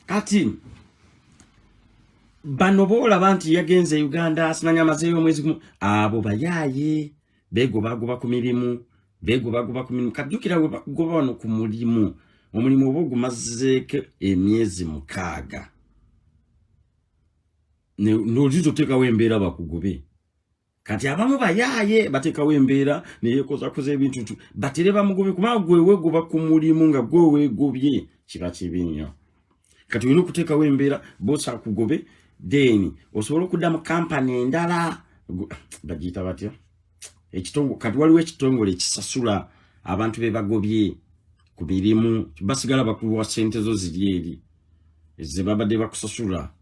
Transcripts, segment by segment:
Kati bano boolaba nti yagenze e Uganda, simanya amazeeyo omwezi gumu, abo bayaaye beegobagoba ku mirimu, beegobagoba ku mirimu. Kajjukira we bakugoba wano ku mulimu, omulimu oba ogumazeeko emyezi 6, n'oyinza oteekawo embeera bakugobe. Kati abamu bayaaye bateekawo embeera neyekozakoza ebintu nti batere bamugobe, kubanga gwe weegoba ku mulimu nga gwe weegobye kiba kibi nnyo. Kati olina okuteekawo embeera bosi akugobe, then osobole okudda mu kampani endala, bagiyita batya ekitongole. Kati waliwo ekitongole ekisasula abantu be bagobye ku mirimu, basigala bakuwa sente zo ziri eri ze babadde bakusasula.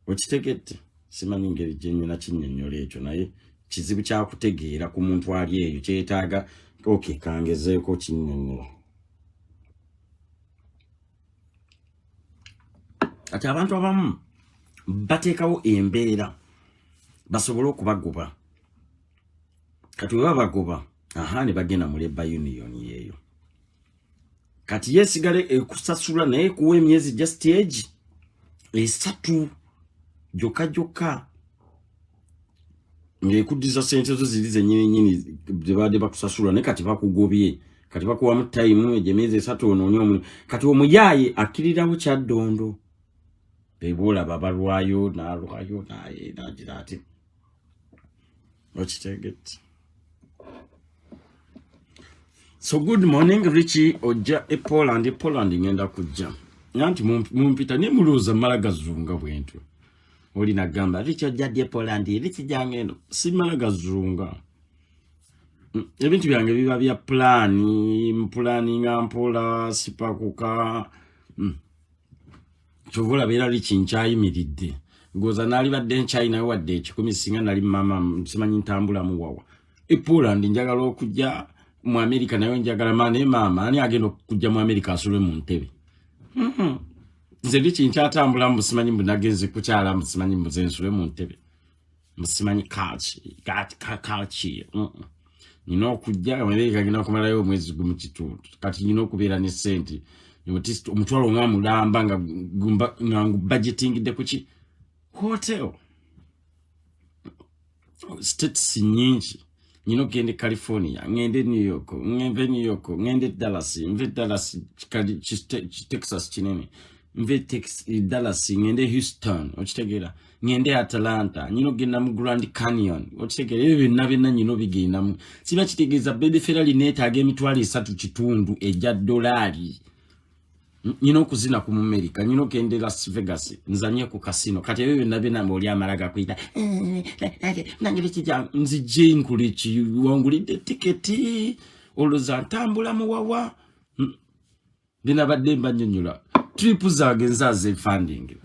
Okitegedde? Simanyi ngeri gyenyina kinnyonnyola ekyo, naye kizibu kyakutegeera ku muntu ali eyo, kyetaaga. Okay, kangezeeko kinnyonnyola. Kati abantu abamu bateekawo embeera basobole okubagoba. Kati we babagoba, aha, ne bagenda mu labour union yeeyo. Kati yesigale ekusasula, naye kuwa emyezi just egi 3 gyokka gyokka, ng'ekuddiza sente zo ziri zennyini nyini zebadde bakusasula. Naye kati bakugobye, kati bakuwamu time egyo emyezi 3 onoonye omulimu. Kati omuyaaye akkirirawo Kyaddondo, beboolaba balwayo n'alwayo naye nagira ati, okitegedde? So good morning, Richie. Ojja e Poland? E Poland ngenda kujja nti mumpita naye mulowooza mmala gazunga bwentyo. Oli nagamba, "Richie, ojja ddi e Poland?" Richie, jange eno. Simala gazunga. Ebintu byange biba bya plan, mpulaninga mpola, sipakuka. Kyova olaba era Richie nkyayimiridde goza naalibadde nkyayinayo wadde 100 singa nali mama simanyi ntambulamu wawa. E Poland njagala okujja, mu America nayo njagala ma, naye maama ani agenda okujja mu America asule mu ntebe? Nze Richie nkyatambula mbu simanyi mbu nagenze kukyala, mbu simanyi mbu nze nsule mu ntebe, mbu simanyi kaki. Nina okujja America, ngenda kumalayo omwezi gumu kitundu. Kati nina okubeera ne sente 1,000 nga mulamba nga budgetingidde kuki hotel. States nyingi, nyina okugenda e California, ngende New York, nve New York ngende Dallas, nve Dallas, Texas kinene, nve Dallas ngende Houston, okitegeera, ngende Atlanta, nyina okugenda mu Grand Canyon, okitegeera. Ebyo byonna byonna nyina obigendamu. Kiba kitegeeza Baby Ferrari neetaaga 350,000 egya dolaali. Nyina okuzina ku Mumerika, nyina okugenda e Las Vegas nzanye ku casino. Kati ebyo byonna byonna oli amala gakuyita nange bikija nzijje nkule ki wangulidde tiketi olowooza ntambula muwawa. Binabadde mbanyonyola trip zange nzaze funding,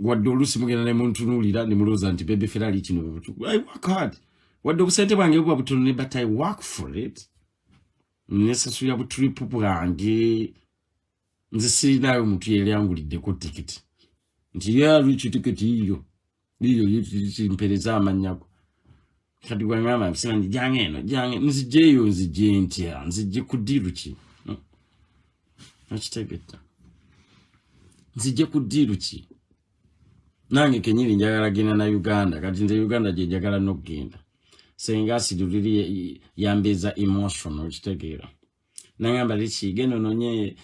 wadde oluusi mugenda ne muntunuulira ne mulowooza nti Baby Ferrari kino. I work hard, wadde obusente bwange buba butono ne, but I work for it. Nesasulira bu trip bwange. Nze sirinayo omuntu yeyanguliddeko tikiti nti yalwiki tiketi yiyo yiyo kimpereza amanyago. Kati gwangamba simanyi jange eno jange, nzijeeyo nzije ntya, nzije ku deal ki? Okitegetta? Nzije ku deal ki? Nange kenyini njagala genda na Uganda. Kati nze Uganda gye njagala n'okugenda, senga asidi yambeeza emotional, okitegeera. Nangamba, "Liki, genda ononye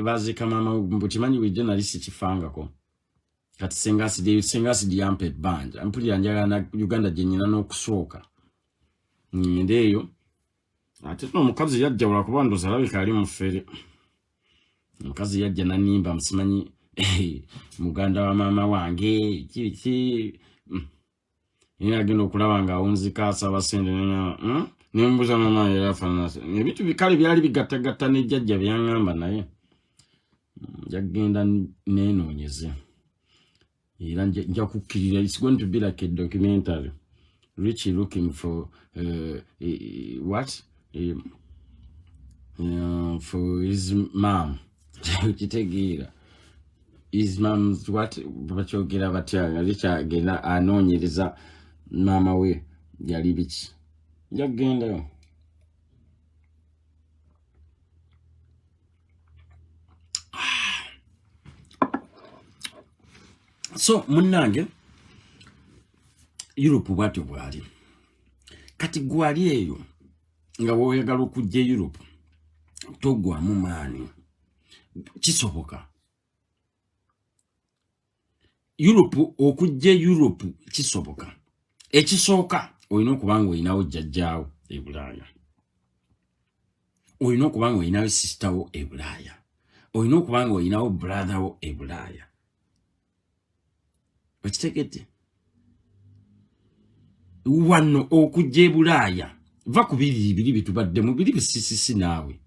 baziika maama." Mbukimanyi bulijjo nali sikifangako. Kati senga asidi yampa ebbanja, mpulira njagala na Uganda gye nyina n'okusooka ngende eyo. Ate n'omukazi yajja lwakuba ndoza alabika ali mufere. Omukazi yajja nanimba musimanyi muganda wa maama wange kiki. Naye agenda okulaba nga awunzika asaba sente, nembuuza mama era afaanana ebintu bikale byali bigattagatta nejjajja byaŋŋamba, naye njagenda nenoonyeze era nja kukkirira. It's going to be like a documentary, Richie looking for what for his mom, kitegeera, his mom's what, bakyogera batya, nga Richie agenda anoonyereza maama we yali biki. Nja kugendayo. So munnange, Europe bwatyo bwali. Kati gwali eyo nga woyagala okujja e Europe, toggwamu maanyi, kisoboka. Europe, okujja e Europe kisoboka. Ekisooka, olina okuba nga olinawo jjajjaawo e Bulaaya, olina okuba nga olinawo sister wo e Bulaaya, olina okuba nga olinawo brother wo e Bulaaya. Okitegedde? Wano okujja e Bulaaya, va ku biri biri bitubaddemu, biri bisisisi naawe,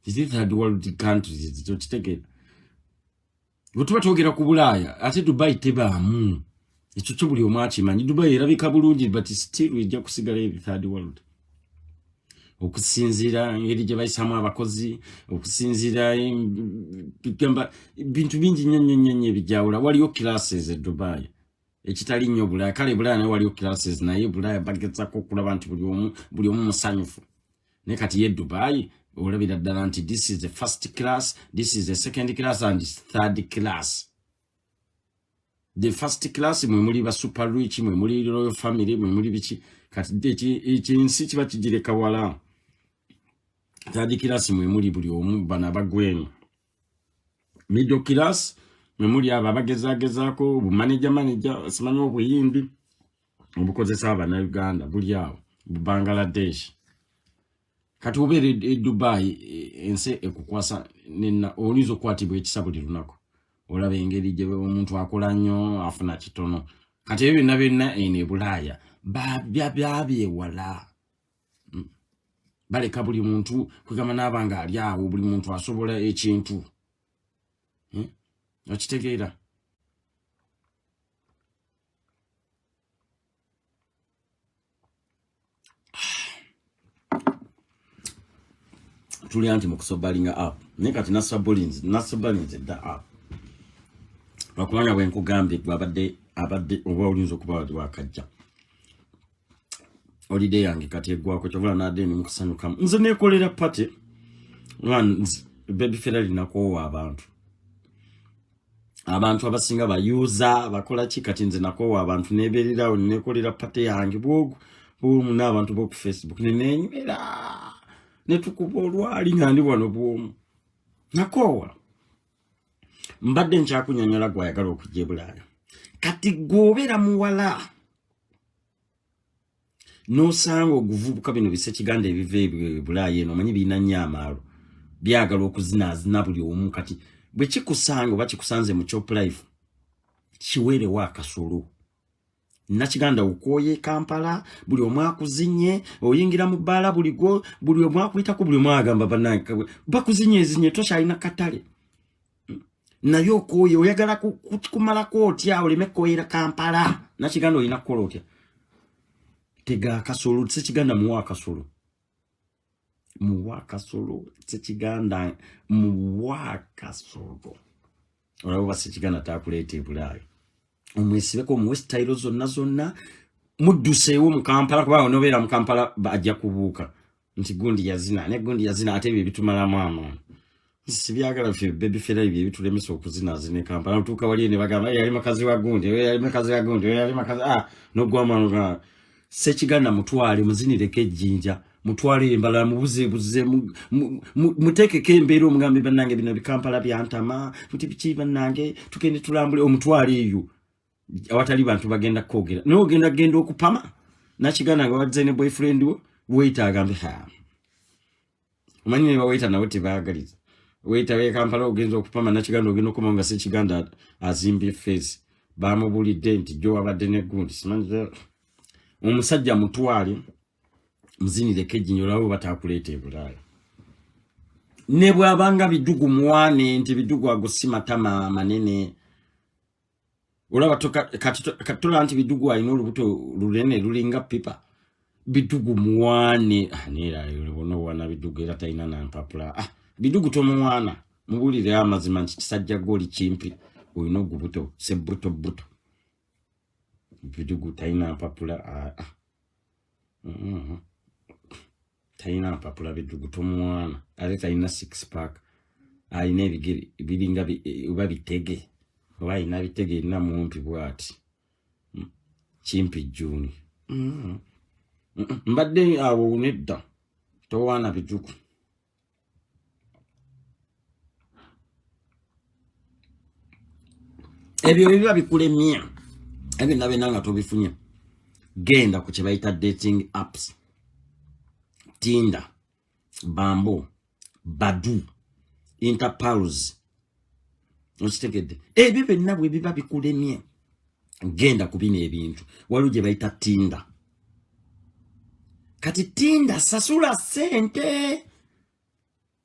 third world countries. Okitegeera? Bwe tuba twogera ku Bulaaya, ate Dubai tebaamu. Ekyo kyo buli omu akimanyi. Dubai erabika bulungi, but still ejja kusigala eri third world, okusinziira engeri gye bayisamu abakozi, okusinziira gamba bintu bingi nnyo nnyo nnyo nnyo ebijawula. Waliyo classes e Dubai, ekitali nnyo Bulaaya. Kale Bulaaya naye waliyo classes, naye Bulaaya bagezako okulaba nti buli omu musanyufu. Naye kati ye Dubai olabira ddala nti this is the first class, this is the second class and third class. The first class mwe muli ba super rich, mwe muli royal family, mwe muli biki. Kati ekinsi kiba kigireka wala. Third class mwe muli buli omu, bano abagwenu. Middle class mwe muli abo abagezagezaako bumaneja maneja, simanyi obuyimbi obukozesa Abannayuganda buli awo bu Bangladesh. Kati obeera e Dubai, ensi ekukwasa nena oyinza okukwatibwa ekisa buli lunaku. Olaba engeri gye omuntu akola nnyo afuna kitono. Kati ebyo byonna byonna eno e Bulaaya byabyewala. Baleka buli muntu kwegamba naaba nga ali awo, buli muntu asobola ekintu. Okitegeera? Tuli anti mu kusobalinga up, naye kati nasobalinze dda up, lwakubanga bwe nkugambye abadde abadde oba olinza okuba wali wakajja. Holiday yange kati eggwako, kyovula nadde ndi mukusanyukamu. Nze nekolera party, Baby Ferrari nakoowa abantu. Abantu abasinga bayuza bakola ki? Kati nze nakoowa abantu, nebeererawo nekolera party yange bwogu bwomu n'abantu boku Facebook, nenenywera netukuba olwali nga ndi wano bwomu. Nakoowa. Mbadde nkyakunyonyola gwayagala okujja e Bulaaya. Kati gwobeera muwala n'osanga oguvubuka, bino bisekiganda ebiva e Bulaaya eno, omanyi birina nnyo amaalo, byagala okuzinaazina buli omu. Kati bwe kikusanga oba kikusanze mu chop life, kiweerewo akasolo. Nakiganda okwoye Kampala, buli omu akuzinye. Oyingira mu bbaala, buli gwo buli omu akuyitako, buli omu agamba bannange bakuzinye ezinye, tokyalina katale. Naye okwoye oyagala kumalako otya oleme kukoyera Kampala? Nakiganda olina kukola otya? Tega akasolo. Sekiganda muwa akasolo, muwa akasolo. Sekiganda muwa akasolo. Olaba oba sekiganda takuleeta ebulaayo, omwesibeko, omuwe sitayiro zonna zonna, mudduseewo mu Kampala, kubanga nobeera mu Kampala ajja kubuuka nti gundi yazina ne gundi yazina. Ate ebyo bitumalamu amaanyi, sibyagala. Ffe Baby Ferrari bye bitulemesa okuzinazina e Kampala. Otuuka wali ne bagamba yali mukazi wa gundi, yali mukazi wa gundi, yali mukazi, ah, nogwamanu. Sekiganda mutwale, muzinireko ejjinja, mutwale embalala, mubuzebuze, muteekeko embeera, omugambe bannange bino bikampala byantama, tuti biki bannange, tugende tulambule. Omutwale eyo awatali bantu bagenda kwogera, naye ogenda genda okupama nakiganda nga wazze ne boyfriend wo. Waiter agambe, ha, omanyi ne bawaiter nabo tebaagaliza. Waiter we Kampala ogenza okupama nakiganda, ogenda okoma nga sekiganda azimbye face, bamubulidde nti jo wabadde ne gundi, simanyi. Omusajja mutwale, muzinireko ejjinja, olaba batakuleeta e Bulaaya. Ne bw'abanga bidugu, muwane nti bidugu ago si matama manene. Olaba kati tolaba nti bidugu alina olubuto lunene lulinga pipa. Bidugu muwane. Ah, neera onowana bidugu, era talina nampapula. Ah, bidugu tomuwaana, mubuulire amazima nti kisajja gwe oli kimpi, olina ogubuto sebuto buto. Bidugu talina mpapula. Ah, ah. Talina mpapula bidugu, tomuwaana. Ate talina six pack, alina ebigere biringa oba bitege. Oba alina bitege erina mumpi bwati kimpi juni mbadde awo nedda towaana bijuku. Ebyo biba bikulemye ebyo byonna byonna nga tobifunye, genda ku kye bayita dating apps, Tinder, Bumble, Badoo, Interpals. Okitegedde? Ebyo byonna bwe biba bikulemye, genda ku bino ebintu. Waliwo gye bayita Tinder. Kati Tinder sasula ssente,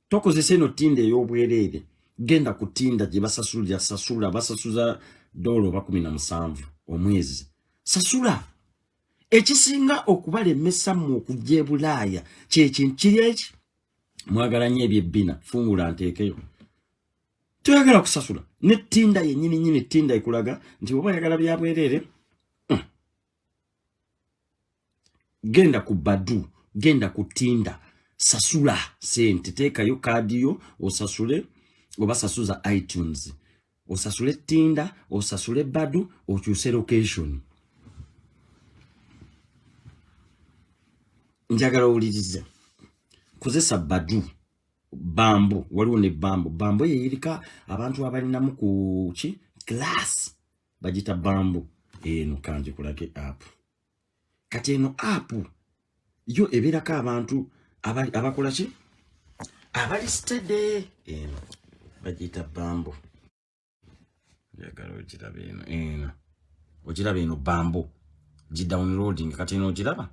tokozesa eno Tinder ey'obwereere. Genda ku Tinder gye basasulira, sasula, basasuza doola oba 17 omwezi, sasula. Ekisinga okubalemesa mmwe okujja e Bulaaya kyekintu kiri eki, mwagala nnyo ebyebbina, fungula nteekeyo, toyagala kusasula. Ne Tinder yennyini nyini, Tinder ekulaga nti oba oyagala byabwereere, Genda ku Badoo, genda ku Tinder, sasula sente, teekayo kaadi yo osasule, oba sasuza iTunes osasule Tinder, osasule Badoo, okyuse location. Njagala owulirize, kozesa Badoo, Bumble. Waliwo ne Bumble. Bumble yeyirika abantu abalinamu ku ki class, bagita Bumble. Eno kanji kulage app. Kati eno app yo ebeerako abantu abakola ki, abali steady. Eno bagiyita Bumble. Njagala ogiraba eno, eno ogiraba eno Bumble, gidownloading. Kati eno ogiraba,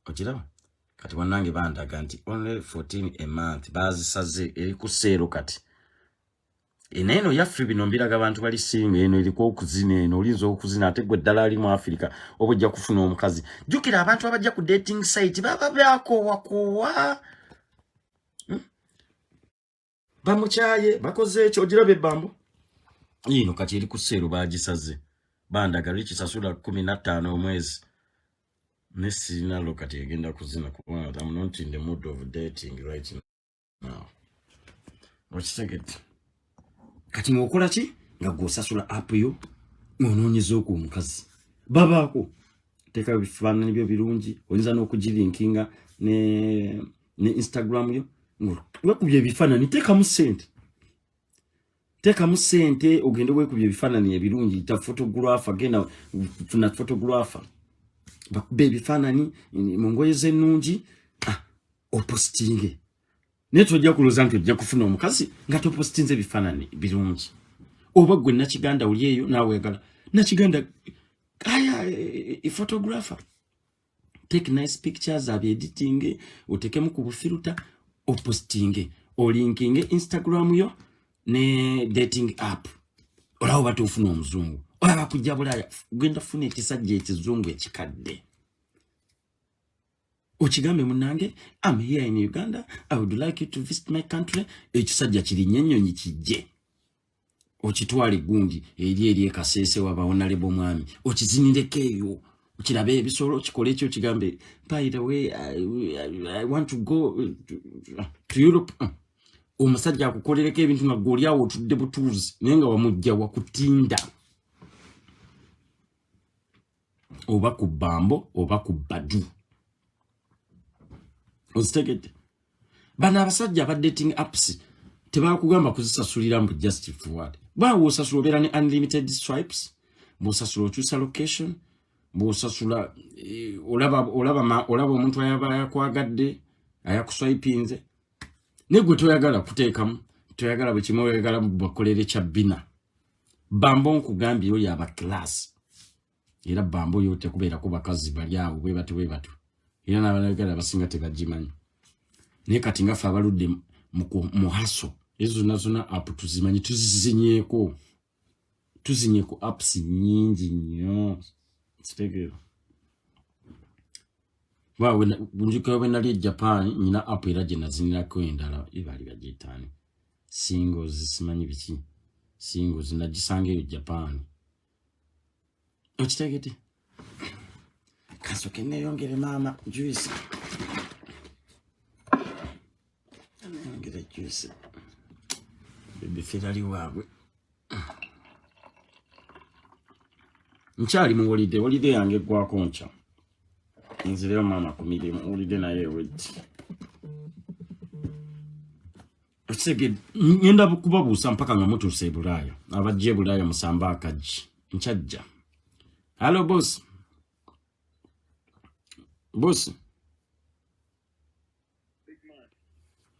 ogiraba. Kati bannange bandaga nti only 14 a month, bazisaze, eri ku sale kati. Eno eno yaffe, bino mbiraga abantu bali singa. Eno eriko okuzina, eno olinza okuzina, ate gwe ddala ali mu Afirika oba ojja kufuna omukazi. Jjukira abantu abajja ku dating site baba byakoowakowa, Bamukyaye, bakoze ekyo. Ogiraba eBumble ino kati eri ku sale, bagisaze, bandaga lwekisasula 15 omwezi, ne sirina lo. Kati egenda kuzina kubanga I'm not in the mood of dating right now. Okitegedde? Kati ng'okola ki nga gw'osasula app yo, ng'onoonyeza okwo omukazi babaako, teekayo bifaananyi byo birungi, oyinza n'okugirinkinga ne Instagram yo, wekubya ebifaananyi, teekamu ssente, teekamu ssente ogende weekubya ebifaananyi ebirungi. Ta photographer, genda funa photographer bakube ebifaananyi mu ngoye z'ennungi, ah, opositinge. Naye tojja kulowooza nti ojja kufuna omukazi nga topositinze ebifaananyi birungi. Oba gwe nakiganda oli eyo naawe oyagala nakiganda, aya e photographer, take nice pictures, abyediting, otekemu ku bufilter, opostinge, olinkinge Instagram yo ne dating app, olaba oba tofuna omuzungu. Olaba kujja Bulaaya, genda funa ekisajja ekizungu ekikadde, okigambe, "Munange, am here in Uganda, I would like you to visit my country." Ekisajja kirinnya ennyonyi kijje, okitwala egundi eri ekaseese wabawonalebo omwami, okizinireko eyo, okirabe ebisolo, okikole ekyo, okigambe, "By the way, I want to go to Europe." Omusajja akukolereko ebintu nga gwe awo otudde butuuzi, naye nga wamujja wakutinda oba ku Bumble oba ku Badoo. Ozitegedde? Bano abasajja aba dating apps tebakugamba kuzisasulira mbu just forward. Bwawe osasula obeera ne unlimited swipes, bw'osasula okyusa location, bw'osasula olaba omuntu ayaba yakwagadde ayakuswipinze, naye gwe toyagala kuteekamu, toyagala bwe kimu, oyagala bakolere kya bbina. Bumble nkugambye oyo aba class, era Bumble yo tekubeerako bakazi bali awo bwe batyo bwe batyo, era n'abanayuganda abasinga tebagimanyi. Naye kati nga ffe abaludde mu hustle ezo zonna zonna, app tuzimanyi, tuzizinyeeko, tuzinye ku apps nyingi nnyo. Kitegeera? Bunjukira bwe nali e Japan, nyina app era gye nazinirako endala, ebaali bagiyitaani, singles, simanyi biki, singles, nagisanga eyo Japan. Okitegedde? Kasoke neeyongere maama juice, neyongere juice, bebe ferali waabwe. Nkyali mu holiday, holiday yange eggwako nkya. Nzireyo maama ku mirimu, holiday naye ewedde. Okitegedde? Ngenda kubabuusa mpaka nga mutuuse e Bulaaya. Abajja e Bulaaya musambe akaggi. Nkyajja. Hello boss. Boss.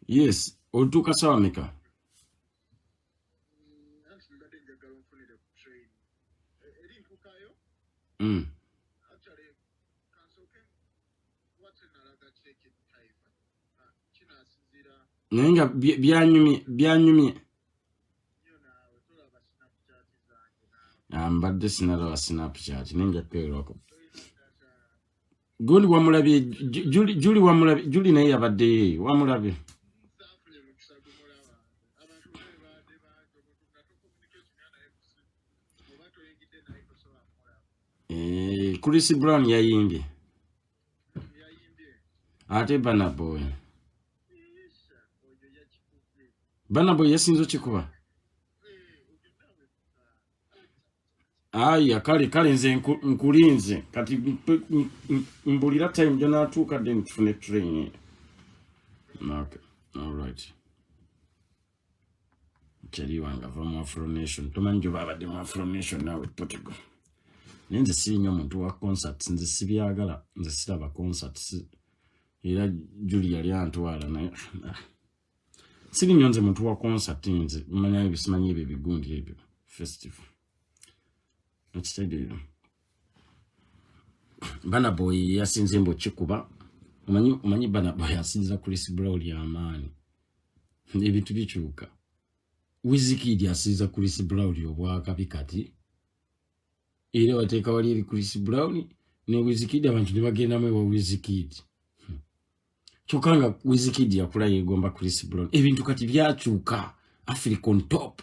Yes, otuuka sawa meka? Naye nga byanyumye byanyumye. Ah, mbadde sinalaba Snapchat naye nja kukeerwako. Gundi wamulabye Juli, wamulabye Juli naye yabaddeyo eyo wamulabye. Eh, Chris Brown yayimbye ate Burna Boy. Burna Boy yasinze okikuba. Aya kale kale nze nkulinze kati mbulira time gyonatuuka then tufune train. Okay, all right. Kyali wange ava mu Afro Nation, tomanyi gyoba abadde mu Afro Nation naawe Portugal. Naye nze siri nnyo omuntu wa concerts, nze sibyagala, nze siraba concerts. Era Julie yali antwala naye siri nnyo nze muntu wa concert, nze manya ebyo simanyi ebyo ebigundi ebyo festival. Okitegeera? Burna Boy yasinze mbu okikuba. Omanyi Burna Boy asinza Chris Brown amaanyi. Ebintu bikyuka. Wizkid asinza Chris Brown obwakabi kati. Era bateeka wali eri Chris Brown ne Wizkid, abantu ne bagendamu ewa Wizkid. Kyokka nga Wizkid yakula yeegomba Chris Brown. Ebintu kati byakyuka. Africa on top.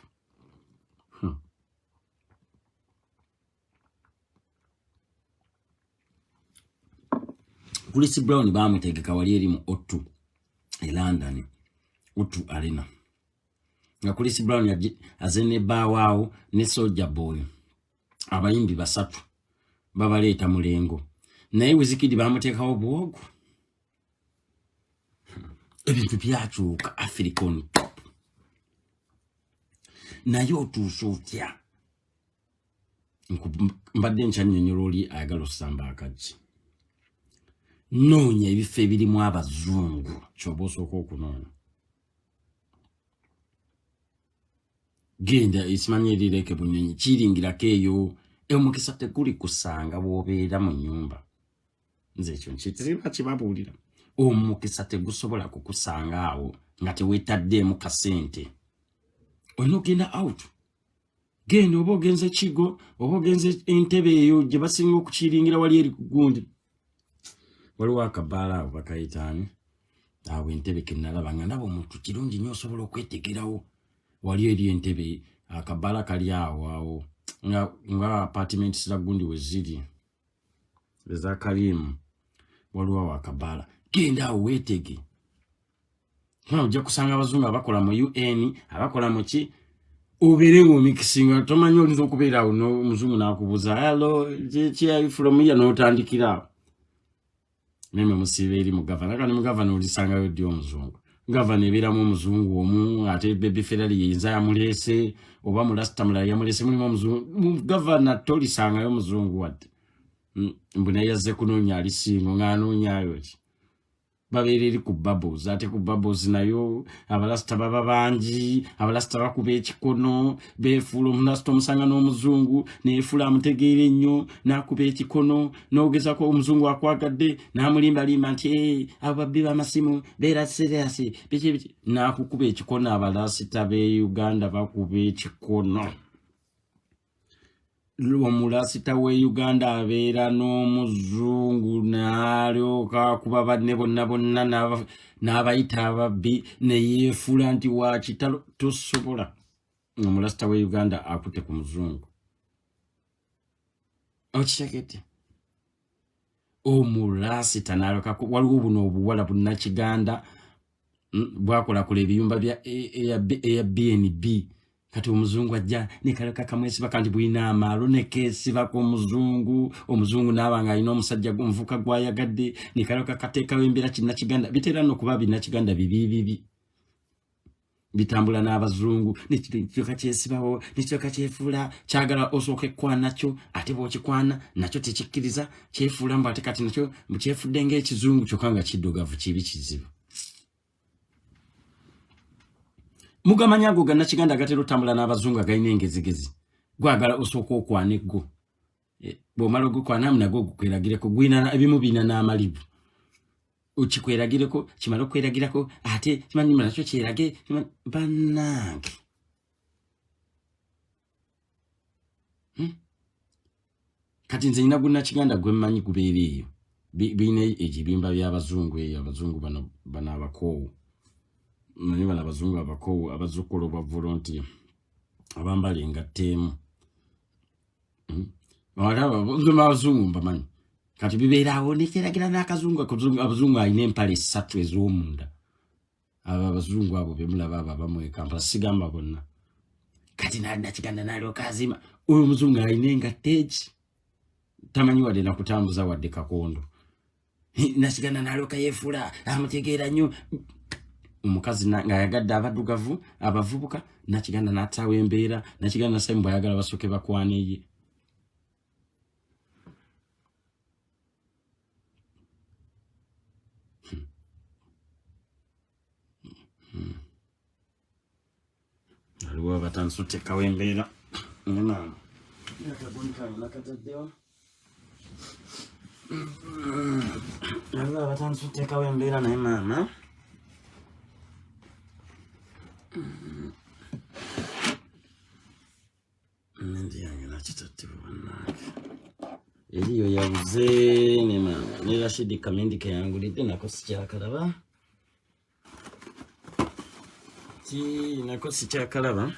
Chris Brown bamutegeka wali eri mu O2 e London, O2 Arena. Nga Chris Brown aze ne Bow ne Soulja Boy. Abayimbi basatu babaleeta mulengo. Naye Wizkid bamuteekawo bwogu. Ebintu byakyuka, Africa on top. Naye otuuse otya? Mbadde nkyannyonnyola oli ayagala osamba akaggi. Noonya ebifo ebirimu abazungu, kyoba osooka okunoonya. Genda esimanyi erireke Bunyonyi, kiringirako eyo, omukisa teguli kusanga bw'obeera mu nnyumba. Nze ekyo nkitiriba kibabuulira. Omukisa tegusobola kukusanga awo nga teweetaddeemu kasente. Olina okugenda out. Genda oba ogenze Kigo oba ogenze Entebbe eyo gye basinga okukiringira wali eri ku gundi. Waliwo akabaala awo bakayitaani awo Entebbe ke nalaba nga ndaba omuntu kirungi nnyo osobola okwetegerawo wali eri Entebbe, akabaala kali awo awo nga apartment za gundi we ziri eza Karimu, waliwo awo akabaala. Genda awo weetege, ojja kusanga abazungu abakola mu UN, abakola mu ki, obeere ng'omikisinga. Tomanyi oyinza okubeera awo n'omuzungu n'akubuuza, "Hello, ki from here?" n'otandikira awo. Meme musiiba eri mu Gavana kandi mu Gavana olisangayo ddi omuzungu? Gavana ebeeramu omuzungu omu, ate Baby Ferrari yeyinza yamuleese oba mulasita mulala yamuleese. Mulimu omuzungu mu Gavana? Tolisangayo omuzungu wadde. Mbu naye yazze kunoonya ali single ng'anoonyayo ki? Babeera eri ku Bubbles, ate ku Bubbles nayo abalasita baba bangi. Abalasita bakuba ekikono, beefuula omulasita, omusanga n'omuzungu neyefuula amutegeera ennyo n'akuba ekikono n'ogezako omuzungu akwagadde n'amulimbalimba nti, "Eh, abo babbi b'amasimu, beera serious," biki biki, n'akukuba ekikono. Abalasita b'e Uganda bakuba ekikono. Omulasita w'e Uganda abeera n'omuzungu n'alyoka akuba banne bonna bonna n'abayita ababbi neyeefuula nti wa kitalo. Tosobola, omulasita w'e Uganda akutte ku muzungu, okitegedde? Omulasita n'alyoka waliwo buno obuwala bunnakiganda, bwakolakola ebiyumba bya Airbnb. Kati omuzungu ajja nekaleka kamwesiba kanti bulina amaalo nekesibako omuzungu, omuzungu naaba nga alina omusajja omuvuka gwayagadde, nekaleka kateekawo embeera kinnakiganda. Bitera nokuba binnakiganda bibi bibi bitambula n'abazungu, nekiryoka kyesibawo, nekiryoka kyefuula kyagala osooka ekkwana kyo, ate bwokikwana nakyo tekikkiriza, kyefuula mbu ate kati nakyo kyefudde ng'ekizungu, kyokka nga kiddugavu kibi kizibu. Mugamanya ago gannakiganda agatera otambula n'abazungu agalina engezigezi, gwagala osooka okwana eggo, eh, bw'omala ogukwanamu nagwo gukweragireko, gwina ebimu birina n'amalibu, okikweragireko, kimala okweragirako ate kimanyi nakyo kyerage. Bannange, Kati nze nina gunnakiganda gwe mmanyi gubeera eyo, birina ekibimba by'abazungu eyo, abazungu bano bano abakoowu, manyi bano abazungu abakoowu abazza okukola obwa volontiya, abambala engatto emu. Abazungu mbamanyi. Kati bibeera awo nekyeragira n'akazungu, abazungu alina empale ssatu ez'omunda, abo abazungu abo bemulaba abo abamu e Kampala, sigamba bonna. Kati nakiganda nalyoka azima oyo omuzungu alina engatto egi, tamanyi wadde nakutambuza wadde kakondo. Nakiganda nalyoka yefuula amutegeera nnyo omukazi ng'ayagadde abaddugavu abavubuka. Nakiganda n'ataawo embeera, nakiganda nasaimu bw'ayagala basooke bakwaneye. Waliwo abatandise oteekawo embeera naye maama akagundi kange nakataddewo. Waliwo abatandise oteekawo embeera naye maama Mindi yange nakitattibwa bannange, eriyo yabuze ne maama ne Rashidi kamindi keyangulidde nako sikyakalaba, ti nako sikyakalaba.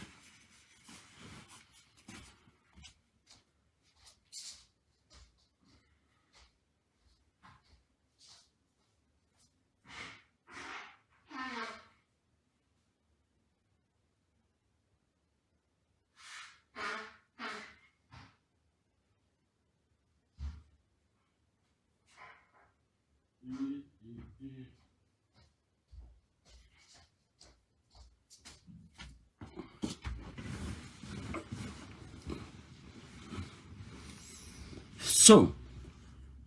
So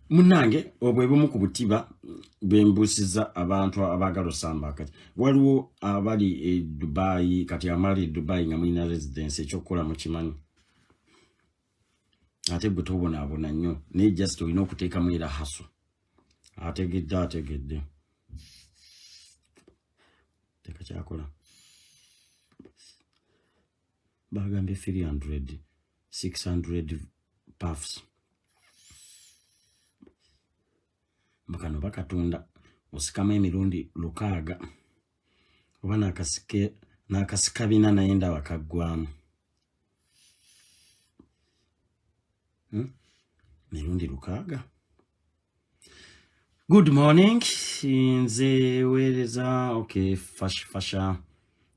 munange, obwe bumu ku butiba bwembuusiza abantu abaagala osamba. Kati waliwo abali e Dubai, kati amali e Dubai nga mulina residence, ekyokukola mukimanyi, ate gwe tobonaabona nnyo, naye just olina okuteekamu era haso. Ategedde, ategedde tekakyakola. Bagambye 300 600 puffs mukano bakatunda, osikamu emirundi 600 oba nakasika bina, naye ndaba kaggwamu. Mirundi 600. Good morning, nze weereza. Okay, fash fasha.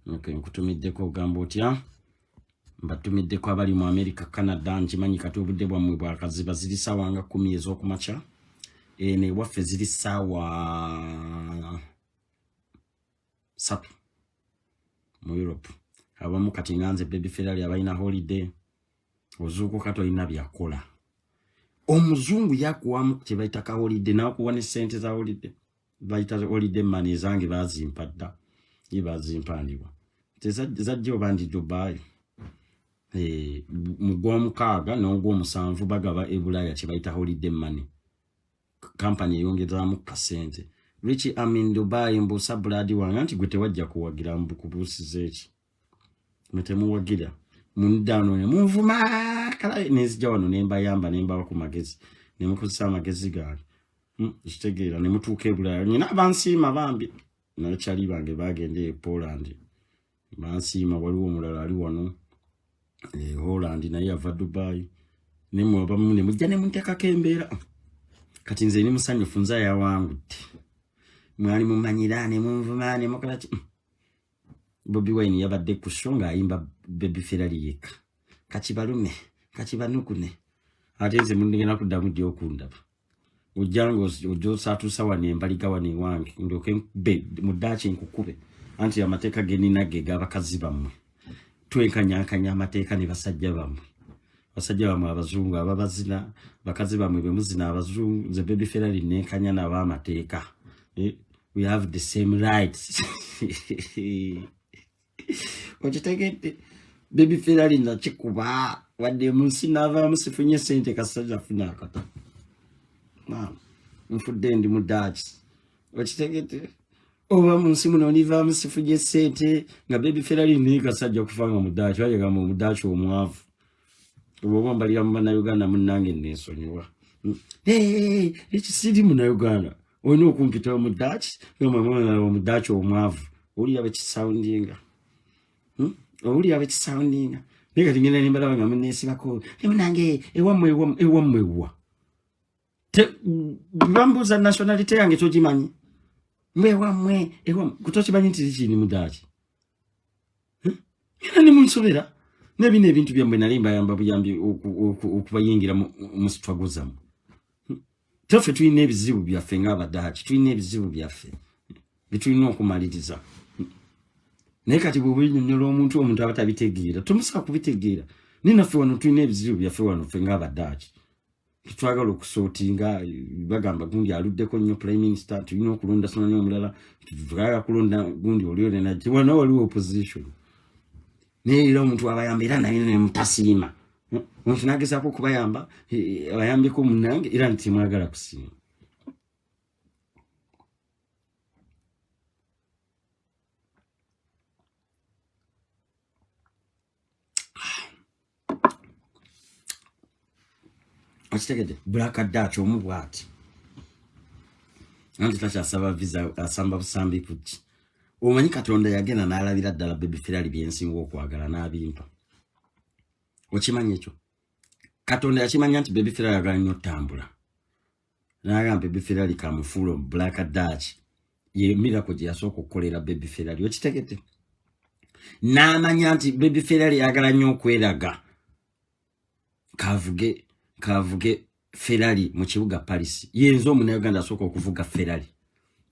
Okay, nkutumiddeko, ogamba otya? Mbatumiddeko abali mu America, Canada. Nkimanyi kati obudde bwammwe bwakaziba, ziri saawa nga 10 ez'okumakya, eno ewaffe ziri saawa 3 mu Europe. Abamu kati nga nze Baby Ferrari abalina holiday, ozuukuka tolina byakola. Omuzungu yakuwamu kyebayita ka holiday, nakuwa ne sente za holiday, bayita holiday money. Ezange bazimpa dda, ye bazimpandibwa zajja oba ndi Dubai. Eh, mu gwomukaaga n'ogwomusanvu bagaba e Bulaaya kye bayita holiday money, kampani eyongezaamu kasente. Rich Amin Dubai, mbuusa buladi wange nti gwe tewajja kuwagira, mbukubuusiza eki? Mwe temuwagira, mundano ne munvuma kala, nenzija wano nembayamba, nembawa ku magezi, nemukozesa amagezi gange, kitegeera, ne mutuuka e Bulaaya. Nyina abansiima bambi, nakyali bange bagenda e Poland bansiima. Waliwo omulala ali wano e Holland, naye yava Dubai. Nemwe abamu ne mujja ne munteekako embeera. Kati nze ni musanyufu, nze ayawangudde. Mwali mumanyira ne munvuma ne mukola ki. Bobi Wine yabadde ku show ng'ayimba. Baby Ferrari yekka. Kakibalume, kakibanukune. Ate nze mundigenda kuddamu ddi okundaba? Ojja nga ojja osaatuusa wano embaliga wano ewange, ndyoke nkube mu ddaaki nkukube. Anti amateeka ge nnina ge g'abakazi bammwe. Twenkanyankanya amateeka ne basajja bammwe. Basajja bammwe abazungu ababazina, bakazi bammwe be muzina abazungu, nze Baby Ferrari nenkanya nabo amateeka. We have the same rights. Okitegedde? Baby Ferrari nakikuba, wadde mu nsi naavaamu sifunye ssente, kasajja funa akata. Maama, nfudde ndi mu Dutch. Okitegedde? Oba mu nsi muno nivaamu sifunye ssente nga Baby Ferrari naye kasajja kufa nga mu Dutch, bagamba mu Dutch omwavu. Oba mbalira mu Bannayuganda munnange neesonyiwa. Ekisiri Munnayuganda olina okumpita mu Dutch, mu Dutch omwavu. Owulira bwe kisoundinga? Owulira bwe kisoundinga? Naye kati ngenda ne mbalaba nga munneesibako, munnange ewammwe, ewammwe, ewammwe wa? Bambuuza nationality yange togimanyi? Mwe ewammwe, ewammwe, tokimanyi nti kiri mu Dutch? Era ne munsobera. N'ebino ebintu byammwe nali mbayamba buyambi okubayingira mu struggle zammwe. Taffe tulina ebizibu byaffe ng'Abadaaki, tulina ebizibu byaffe bye tulina okumaliriza. Naye kati bw'oba onnyonnyola omuntu, omuntu aba tabitegeera, tomusobola kubitegeera. Naye naffe wano tulina ebizibu byaffe wano ffe ng'Abadaaki. Tetwagala okusootinga, bagamba gundi aluddeko nnyo prime minister, tulina okulonda simanyi omulala, twagala kulonda gundi oli oli najja. Wano waliwo opposition. Naye era omuntu abayamba era naye ne mutasiima. Omuntu n'agezaako okubayamba, abayambeko munnange era nti temwagala kusiima. Okitegedde? Black Dutch omu bw'ati. Anti takyasaba visa, asamba busambi kuki. Omanyi Katonda yagenda n'alabira ddala Baby Ferrari bye nsinga okwagala n'abimpa. Okimanyi ekyo? Katonda yakimanya nti Baby Ferrari ayagala nnyo ottambula. N'agamba Baby Ferrari kamufuula Black Dutch. Ye miracle gye yasooka okukolera Baby Ferrari. Okitegedde? N'amanya nti Baby Ferrari ayagala nnyo okweraga. Kavuge, kavuge Ferrari mu kibuga Paris. Ye nze Omunnayuganda asooka okuvuga Ferrari.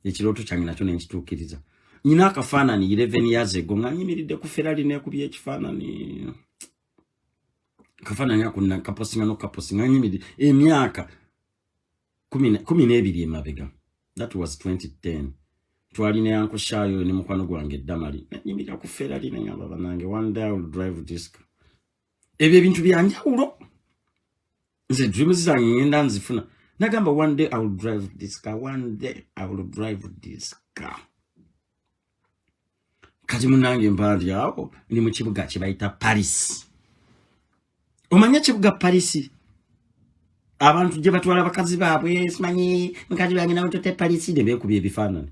Ekirooto kyange nakyo ne nkituukiriza. Nina akafaananyi 11 years ago nga nyimiridde ku Ferrari neekubye ekifaananyi. Akafaananyi ako kapostinga n'okukapostinga nyimiridde emyaka 12 emabega. That was 2010. Twalina Uncle Shayo ne mukwano gwange Damali. Nyimirira ku Ferrari ne ngamba bannange, one day I will drive this car. Ebyo ebintu bya njawulo. Nze dreams zange ngenda nzifuna. Nagamba one day I will drive this car, one day I will drive this car. Kati munnange mba ndi awo ndi mu kibuga kye bayita Paris. Omanyi ekibuga Paris? Abantu gye batwala bakazi baabwe, simanyi mukazi wange namututte Paris, ne beekubya ebifaananyi.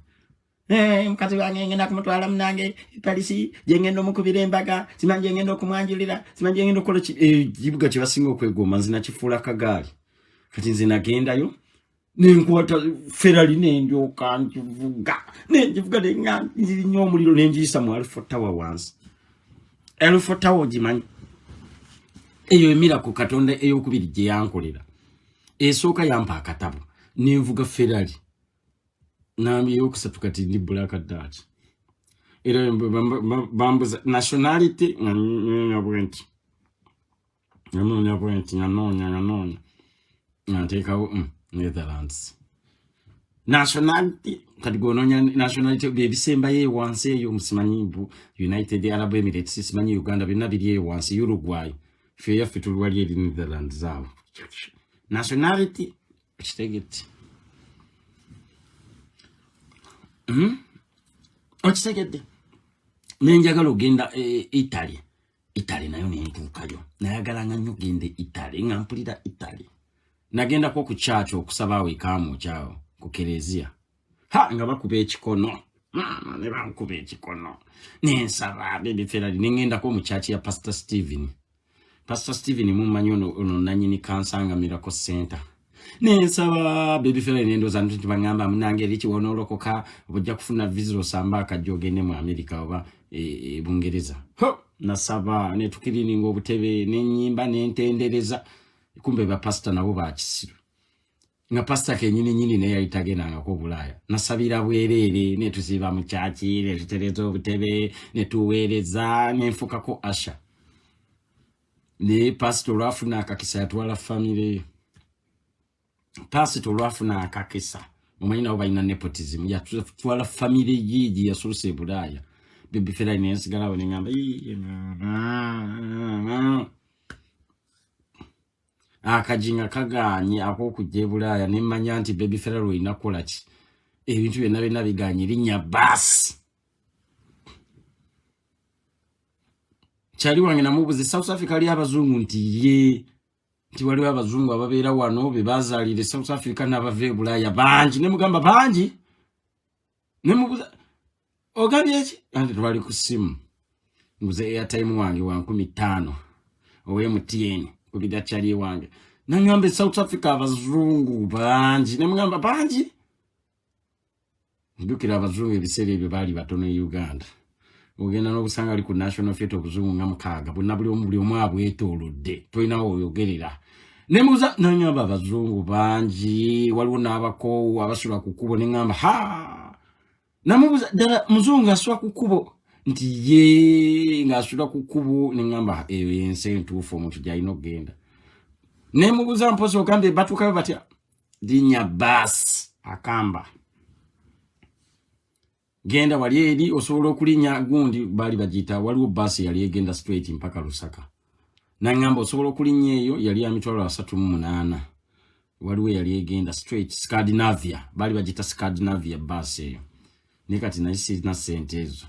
Mukazi wange ngenda kumutwala munange Paris, gye ngenda omukubira embaga, simanyi gye ngenda okumwanjulira, simanyi gye ngenda okukola ki. Ekibuga kye basinga okwegomba, nze nakifuula kagaali. Kati nze nagendayo nenkwata Ferrari nendyoka ngivuga, nengivuga nenga omuliro nengiyisa mu Eiffel Tower wansi. Eiffel Tower ogimanyi? Eyo emiracle Katonda eyokubiri gye yankolera. Esooka yampa akatabo nenvuga Ferrari, nambi eyokusatu kati ndi Black Dutch. Era bambuza nationality nga nyonya bwe nti, nga noonya bwe nti, nga noonya, nga noonya, nga nteekawo Netherlands nationality. Kati gwononya nationality byebisembayo eyo wansi eyo, musimanyi mbu United Arab Emirates, simanyi Uganda, byonna biri eyo wansi, Uruguay. Ffe yaffe tuli wali eri Netherlands awo nationality. Okitegedde? Okitegedde? Nenjagala ogenda Italy. Italy nayo nentuukayo. Nayagalanga nnyo ogenda Italy, nga mpulira Italy. Nagendako ku church okusaba awo eKamwokya ku kereziya, ha, nga bakuba ekikono, maama ne bankuba ekikono nensaba Baby Ferrari. Nengendako mu church ya Pastor Steven. Pastor Steven mumanyi, ono nanyini Kansanga Miracle Center. Nensaba Baby Ferrari, nendooza nti baŋŋamba munange eri kiwonoolokoka, ojja kufuna visa osamba akajja ogende mu America oba e Bungereza. Ho, nasaba netukirininga obutebe nenyimba nentendereza, kumbe bapasita nabo bakisiru nga pasita kenyini nyini naye yali tagendangako Bulaaya. Nasabira bwereere, netusiiba mu kyaki, netutereza obutebe, netuweereza, nenfukako asha. Naye pasita olwafuna akakisa yatwala famire ye. Pasita olwafuna akakisa, omanyi nabo balina nepotism, yatwala famire ye gye yasuusa e Bulaaya. Baby Fera nensigalawo neŋamba akajinga kaganye ak'okujja e Bulaaya, nemmanya nti Baby Fera lwolina kukola ki, ebintu byonna byonna biganye, linnya baasi. Kyali wange namubuze South Africa ali abazungu, nti ye nti waliwo abazungu ababeera wano be bazaalira e South Africa n'abava e Bulaaya bangi. Ne mugamba bangi, ne mubuza ogambye ki, anti twali ku ssimu, nguze airtime wange wa 5,000 owa MTN kubira kyali wange, nangamba e South Africa abazungu bangi. Ne mugamba bangi, njukira abazungu ebiseera ebyo baali batono e Uganda, ogenda n'obusanga ali ku National Theatre obuzungu nga mukaaga, bonna buli omu buli omu abwetoolodde, tolinawo oyogerera. Nemubuuza, nangamba abazungu bangi, waliwo n'abakoowu abasula ku kkubo. Neŋŋamba ha, namubuuza ddala muzungu asula ku kkubo, nti ye ng'asula ku kkubo. Neŋŋamba eyo yensi entuufu omuntu gy'alina okugenda. Nemubuuza mpozi ogambye batuukayo batya, linnya baasi akamba genda wali eri osobola okulinnya gundi, baali bagiyita, waliwo baasi yali egenda straight mpaka Lusaka. Naŋŋamba osobola okulinnya eyo, yali ya 38,000. Waliwo yali egenda straight Scandinavia, baali bagiyita Scandinavia baasi eyo. Naye kati naye sirina ssente ezo,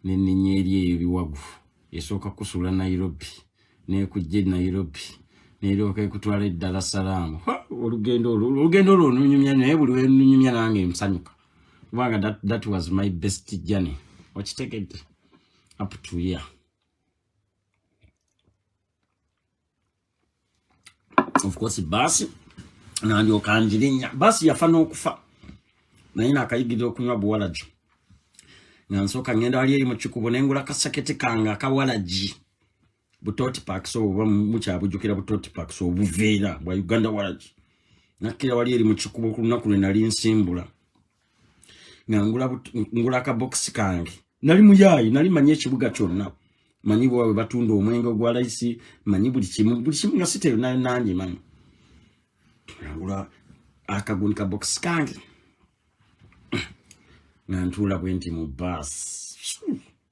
nenninya eri eyo ebiwagu, esooka kusuula Nairobi, nekujja e Nairobi, neryoka ekutwala e Dar es Salaam. Olugendo olwo, olugendo olwo olunyumya, naye buli wenunyumya nange nsanyuka kubanga that was my best journey, okitegedde, up to here. Of course baasi nandyoka njirinya, baasi yafa n'okufa, naye nakayigirira okunywa buwalagi nga nsooka ngenda wali eri mu kikubo nengula kasaketi kange akawalagi, butoti packs oba mukyabujjukira, butoti packs obuveera bwa Uganda walagi. Nakkira wali eri mu kikubo ku lunaku lwe nali nsimbula nga ngula akabokisi kange. Nali muyaayi, nali manyi ekibuga kyonna, manyi bwe batunda omwenge ogwa layisi, manyi buli kimu buli kimu, nga siteyo nayo nangi manyi. Ngula akaguni kabokisi kange nga ntuula bwe nti mu baasi.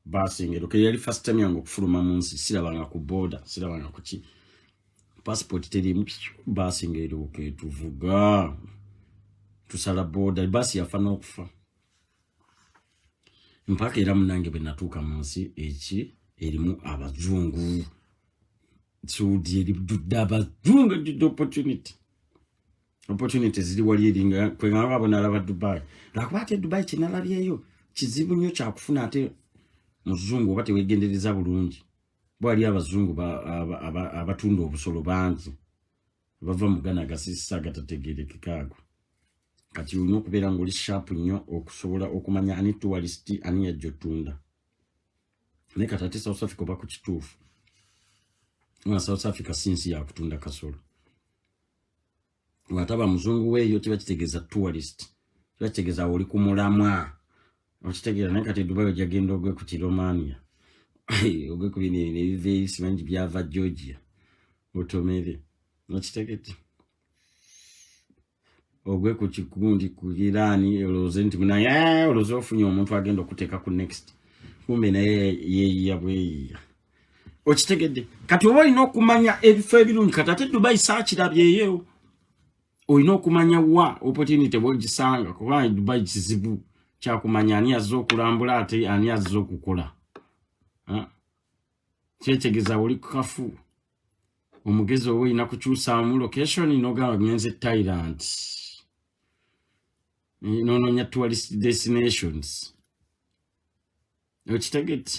Baasi ngero ke yali first time yange okufuluma mu nsi, sirabanga ku border, sirabanga ku ki, passport terimu. Baasi ng'eryoka etuvuga, tusala border, baasi yafa n'okufa mpaka era munange bwe natuuka mu nsi eki erimu abazungu. Saudi erijjudde abazungu, ejjudde opportunity, opportunity ziri wali eringa kwengamba abo nalaba Dubai, lwakuba ate Dubai kyenalabyeyo kizibu nnyo kyakufuna ate muzungu oba tewegendereza bulungi, bwali abazungu abatunda obusolo bangi bava mu Ghana agasisisa agatategerekeka ago. Kati olina okubeera ng'oli sharp nnyo okusobola okumanya ani tourist, ani yajja otunda. Naye kati ate South Africa oba ku kituufu nga South Africa si nsi yakutunda kasolo, bw'ataba muzungu weeyo kiba kitegeeza tourist, kiba kitegeeza oli ku mulamwa, okitegeera. Naye kati Dubai ojja genda ogwe ku Kiromania, ogwe ku bino ebiva eri simanyi byava Georgia, otomere, okitegedde, ogwe ku kigundi ku Iran, olowooze nti munaye, olowooze ofunye omuntu agenda okuteeka ku next, kumbe naye yeeyiya bweyiya, okitegedde. Kati oba olina okumanya ebifo ebirungi, kati ate Dubai saakirabyeyo, olina okumanya wa opportunity bwogisanga, kubanga Dubai kizibu kyakumanya ani azze okulambula ate ani azze okukola. Kyekyegeza oli kafu omugezi oba olina kukyusaamu location nogamba ngenze Thailand, nonoonya tourist destinations, okitegedde,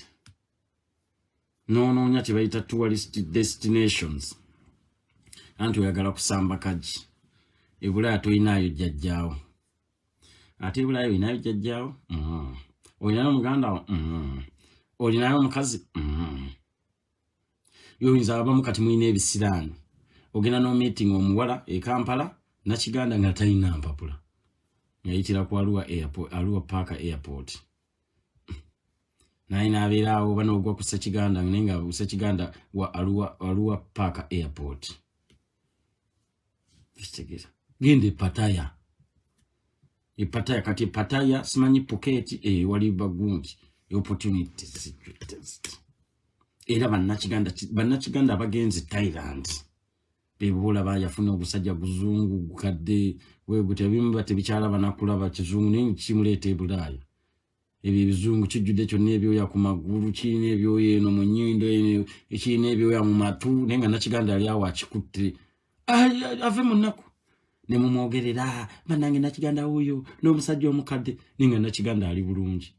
nonoonya kyebayita tourist destinations, anti oyagala kusamba kagi. Ebulaaya tolinaayo jjajjaawo, ate ebulaaya olinayo jjajjaawo, olinayo muganda wo. Olinayo omukazi? Yoyinza abamu kati mulina ebisiraani, ogenda n'omeeting omuwala e Kampala Nakiganda nga talina mpapula, ngayitira ku Arua airport, Arua Park airport, naye n'abeera awo oba n'ogwa ku Ssekiganda, naye nga Ssekiganda wa Arua Park airport. Kitegeeza genda e Pattaya, e Pattaya kati e Pattaya simanyi Phuket, wali bagundi opportunities. Era Bannakiganda abagenze Thailand bebulaba yafuna ogusajja guzungu gukadde weguti, ebimu ba tebikyalaba nakulaba kizungu, naye kimuleeta e Bulaaya. Ebyo ebizungu kijjudde kyonna ebyoya ku magulu, kirina ebyoya eno mu nnyindo, eno kirina ebyoya mu matu, naye nga Nakiganda ali awo akikutte ave mu nnaku ne mumwogerera, bannange Nakiganda wuuyo n'omusajja omukadde, naye nga Nakiganda ali bulungi.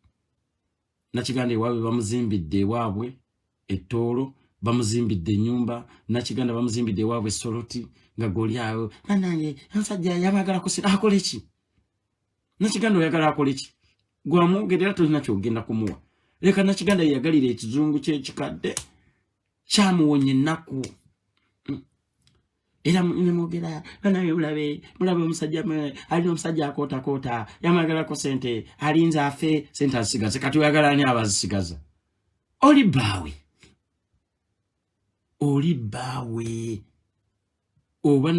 Nakiganda ewaabwe bamuzimbidde, ewaabwe ettoolo bamuzimbidde ennyumba, Nakiganda bamuzimbidde ewaabwe Soroti, nga goli awo, bannange omusajja yamwagala kusira akole ki? Nakiganda oyagala akole ki? Gwamwogerera tolina kyogenda kumuwa. Leka Nakiganda yeyagalira ekizungu kyekikadde kyamuwonya ennaku. Era nemwogera, banaye mulabe, mulabe omusajja alina omusajja akootakoota, yamwagalako sente, alinze afe sente azisigaze. Kati oyagala ani abazisigaza? Oli bbaawe, oli bbaawe oba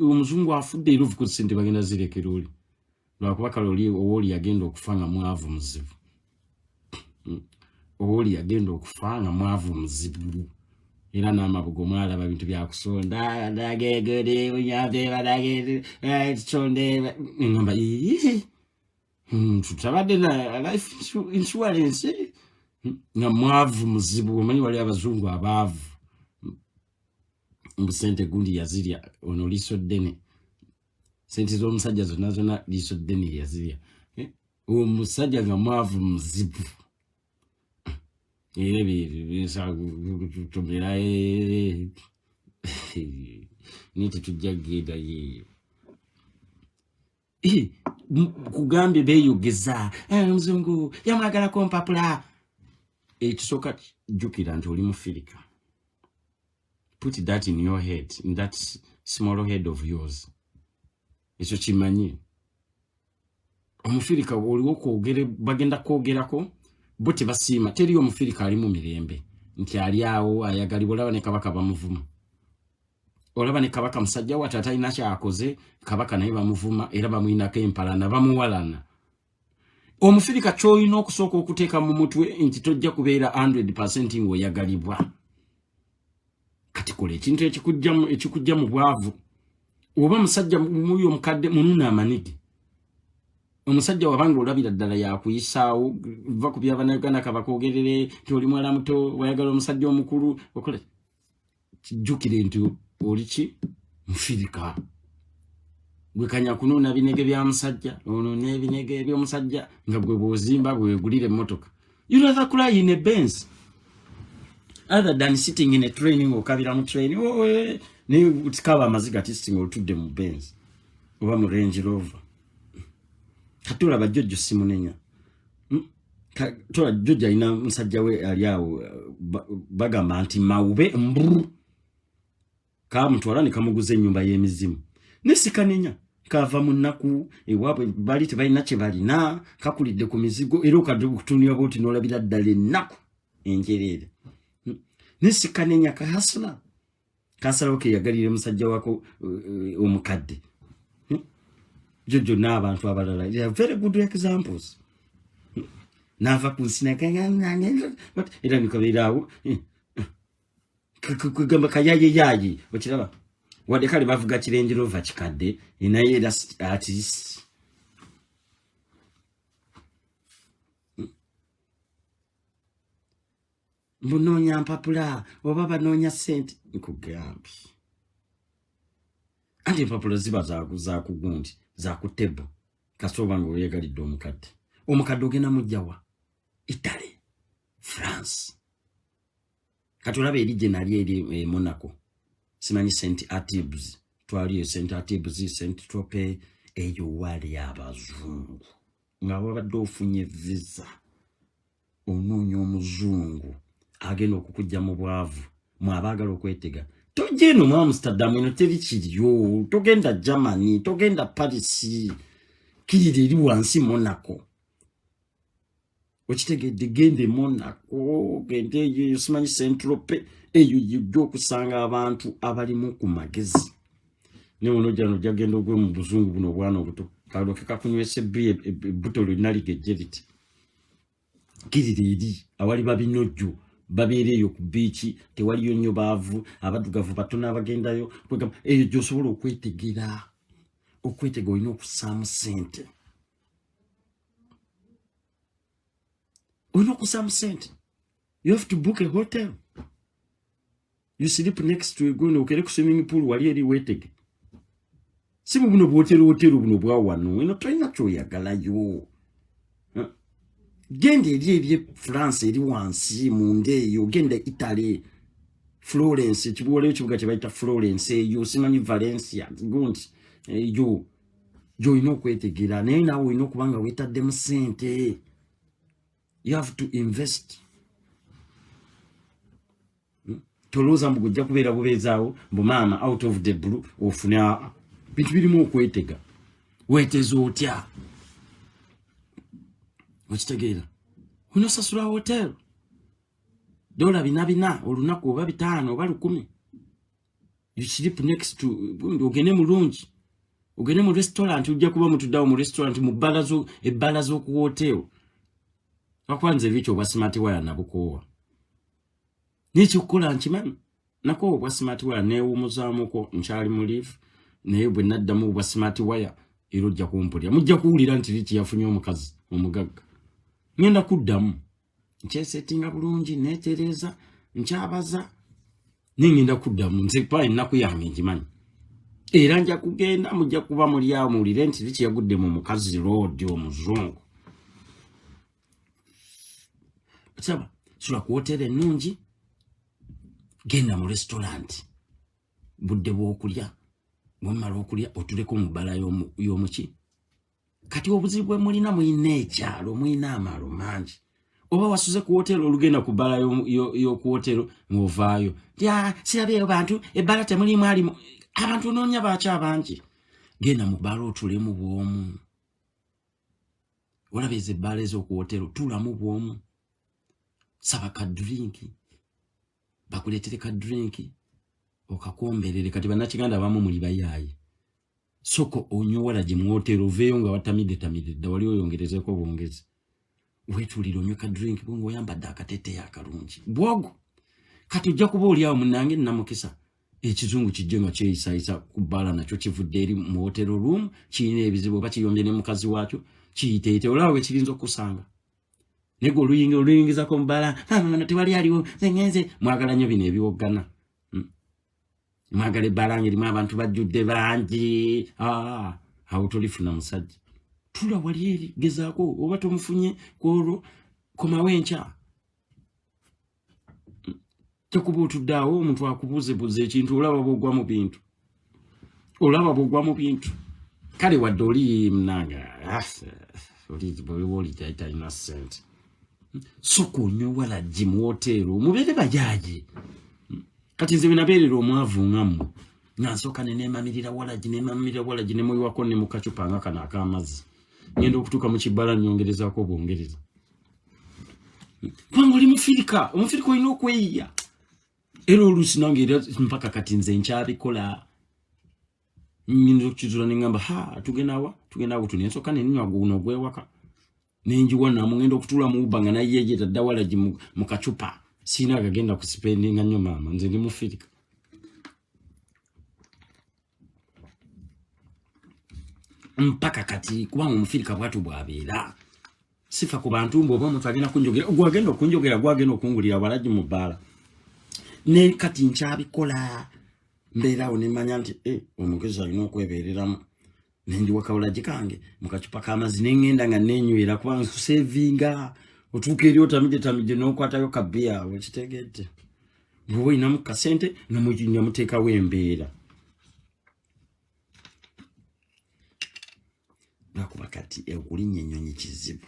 omuzungu afudde, era ovuku sente bagenda zirekera oli, lwakuba kale oli owooli yagenda okufa nga mwavu muzibu. Owooli yagenda okufa nga mwavu muzibu, era n'amabugo mwalaba bintu byakusonda dagegere bunyambe ngamba tutabadde na life insurance, nga mwavu muzibu. Omanyi wali abazungu abaavu mbu sente gundi yazirya ono liiso ddene, sente z'omusajja zonna zonna liiso ddene yazirya. Omusajja nga mwavu muzibu, era tumera naye tetujja kugenda yeeyo. Kugambye beeyogeza, omuzungu yamwagalako mpapula. Ekisooka, jjukira nti oli mufirika. Put that in your head, in that small head of yours. Ekyo kimanye, omufirika oliwo kwogere, bagenda kwogerako bo tebasiima. Teri omufirika ali mu mirembe nti ali awo ayagalibwa. Olaba ne kabaka bamuvuma, olaba ne kabaka musajja wate atalina kyakoze, kabaka naye bamuvuma era bamwinako empalana, bamuwalana. Omufirika kyolina okusooka okuteeka mu mutwe nti tojja kubeera 100 ng'oyagalibwa. Kati kola ekintu ekikujja mu bwavu. Oba musajja muyo omukadde mununa amanige, omusajja wabanga olabira ddala yakuyisaawo, va ku byabannayuganda kabakwogerere nti oli mwala muto wayagala omusajja omukulu. Okola kijjukire nti oli ki? Mufirika. Gwe kanya kunuuna binege bya musajja ono n'ebinege eby'omusajja, nga gwe bw'ozimba bwegulira emmotoka. You rather cry in a Benz other than sitting in a train ng'okabira mu train. Oh, naye tikaba amaziga tisting otudde mu Benz oba mu Range Rover. Kati olaba jjojjo simunenya. Tola jjojjo alina musajja we ali awo, bagamba nti mawube mburu kamutwala ne kamuguza ennyumba y'emizimu, nesikanenya kava mu nnaku ewaabwe, bali tebalina kye balina, kakulidde ku mizigo, era okatunira bwoti n'olabira ddala ennaku enjereere. Nesikanenya kahasula kasalawo keyagalire musajja wako omukadde. Jojo n'abantu abalala, they are very good examples. N'ava ku nsi era nikabeeraawo kugamba kayayeyaye, okiraba wadde kale bavuga ki Range Rover kikadde, naye era at least mbunoonya mpapula oba banoonya sente. Nkugambye anti empapula ziba zakugundi zakutebo kasita oba nga oyegalidde omukadde. Omukadde ogenda mujjawa? Italy, France. Kati olaba eri gye nali eri e Monaco, simanyi St Atibs, twaliyo St Atibs, St Tropez, eyo wali abazungu nga wabadde ofunye visa. Onoonya omuzungu agenda okukujja mu bwavu. Mwe abaagala okwetega, tojja eno mu Amsterdam, eno teri kiryo. Togenda Germany, togenda Paris, kirira eri wansi Monaco. Okitegedde? Genda e Monaco, genda eyo, simanyi Saint-Tropez, eyo yejja okusanga abantu abalimu ku magezi. Naye onojja nojja genda ogwe mu buzungu buno obwana obuto, kalooke kakunywesa ebbi ebbuto lyonna ligejje liti. Kirira eri awali babinojjo babeera eyo ku biiki, tewaliyo nnyo baavu, abaddugavu batono abagendayo. Eyo gyosobola okwetegera. Okwetega olina okussaamu ssente, olina okussaamu ssente. You have to book a hotel, you sleep next to eguno, okere ku swimming pool wali eri weetege. Si mu buno buwotero wotero buno bwa wano eno, tolina kyoyagalayo. Genda eri eri France, eri wansi munda eyo, genda Italy, Florence, ekibuwaleyo ekibuga kye bayita Florence eyo, simanyi Valencia gundi eyo gyolina okwetegera. Naye naawe olina okuba nga weetaddemu ssente. You have to invest. Tolowooza mbu gujja kubeera bubeezaawo mbu maama out of the blue ofune. Aa, bintu birimu okwetega. Weeteza otya? Okitegeera? Onosasula hotel dola 400 olunaku, oba 500, oba 1000. You sleep next to, ogende mulungi, ogende mu restaurant, ojja kuba mutuddawo mu restaurant, mu bbala, ebbala z'oku hotel. Lwakuba nze ebikyo obwa smart wire nabukoowa, nekyokukola nkimanyi. Nakoowa obwa smart wire, neewumuzaamuko, nkyali mu leave. Naye bwe naddamu obwa smart wire era ojja kumpulira, mujja kuwulira nti Riki yafunye omukazi omugagga. Ngenda kuddamu nkyesetinga bulungi, neetereeza, nkyabaza, nengenda kuddamu. Nze kuba ennaku yange ngimanyi, era nja kugenda, mujja kuba muli awo muwulire nti Riki yagudde mu mukazi loodi omuzungu. Saba sula ku woteri ennungi, genda mu restaurant budde bw'okulya, bwemala okulya otuleko mu bbala y'omuki. Kati obuzibu bwe mulina, mulina ekyalo, mulina amaalo mangi. Oba wasuze ku woteri, olugenda ku bbala y'oku wotero ng'ovaayo nti, "Ah, sirabyeyo bantu, ebbala temulimu alimu abantu." Onoonya baaki abangi? Genda mu bbala otulemu bw'omu. Olaba ezo ebbaala ez'oku wotero, tuulamu bw'omu, saba ka drink, bakuleetere ka drink okakomberere. Kati bannakiganda abamu muli bayaayi. Soko onywe walagi mu wotero, oveeyo nga watamidde tamidde dda, wali oyongerezeko bwongezi. Wetuulire onywe ka drink bwo ng'oyambadde akateeteeyi akalungi bwogo. Kati ojja kuba oli awo munnange namukisa, ekizungu kijje nga kyeyisayisa ku bbaala, nakyo kivudde eri mu hotel room, kirina ebizibu oba kiyombye ne mukazi waakyo, kiyiteeyite. Olaba bwe kirinza okukusanga, naye gwe oluyinga oluyingizako mu bbaala, "Ah, tewali aliwo, nze ngenze." Mwagala nnyo bino ebiwoggana. Mwagala ebbaala nga erimu abantu bajjudde bangi. Ah, awo tolifuna musajja. Tula wali eri, gezaako, oba tomufunye kwolwo, komawo enkya. Tekuba otudde awo omuntu akubuuzebuuza ekintu, olaba bwogwa mu bintu, olaba bwogwa mu bintu. Kale wadde oli munanga, ah, oli talina ssente, soka onywe walagi mu woteero, mubeere bayaaye. Kati nze bwenabeerera omwavu nga mmwe, nga nsooka neneemamirira walagi, nemamirira walagi, nemuyiwako ne mu kacupa nga kano ak'amazzi, ngenda okutuuka mu kibbala nyongerezaako obwongereza, kubanga oli mufirika. Omufirika olina okweyiya. Era oluusi nange era mpaka kati nze nkyabikola, nyinza okukizula neŋŋamba, ha, tugendawa? Tugenda awo, nensooka nenywa guno ogwewaka, nenjiwa namu, ngenda okutuula mu Uber nga nayeje tadda walagi mu kacupa. Siina agagenda kusipendinga nnyo maama, nze ndi mufirika. Mpaka kati, kubanga omufirika bwatu bwabeera. Sifa ku bantu mbu oba omuntu agenda kunjogera, gwagenda okunjogera, gwagenda okungulira walagi mu bbaala. Ne kati nkyabikola, mbeeraawo nemanya nti eh, omugezi alina okwebeereramu, nenjiwa kawulagi kange mukacupa k'amazzi, nengenda nga nenywera, kuba nkusevinga. Otuuka eri otamidde tamidde, n'okwatayo kabiya awo. Kitegedde? Bw'oba olinamu kasente nga muteekawo embeera. Lwakuba kati okulinnya ennyonyi kizibu.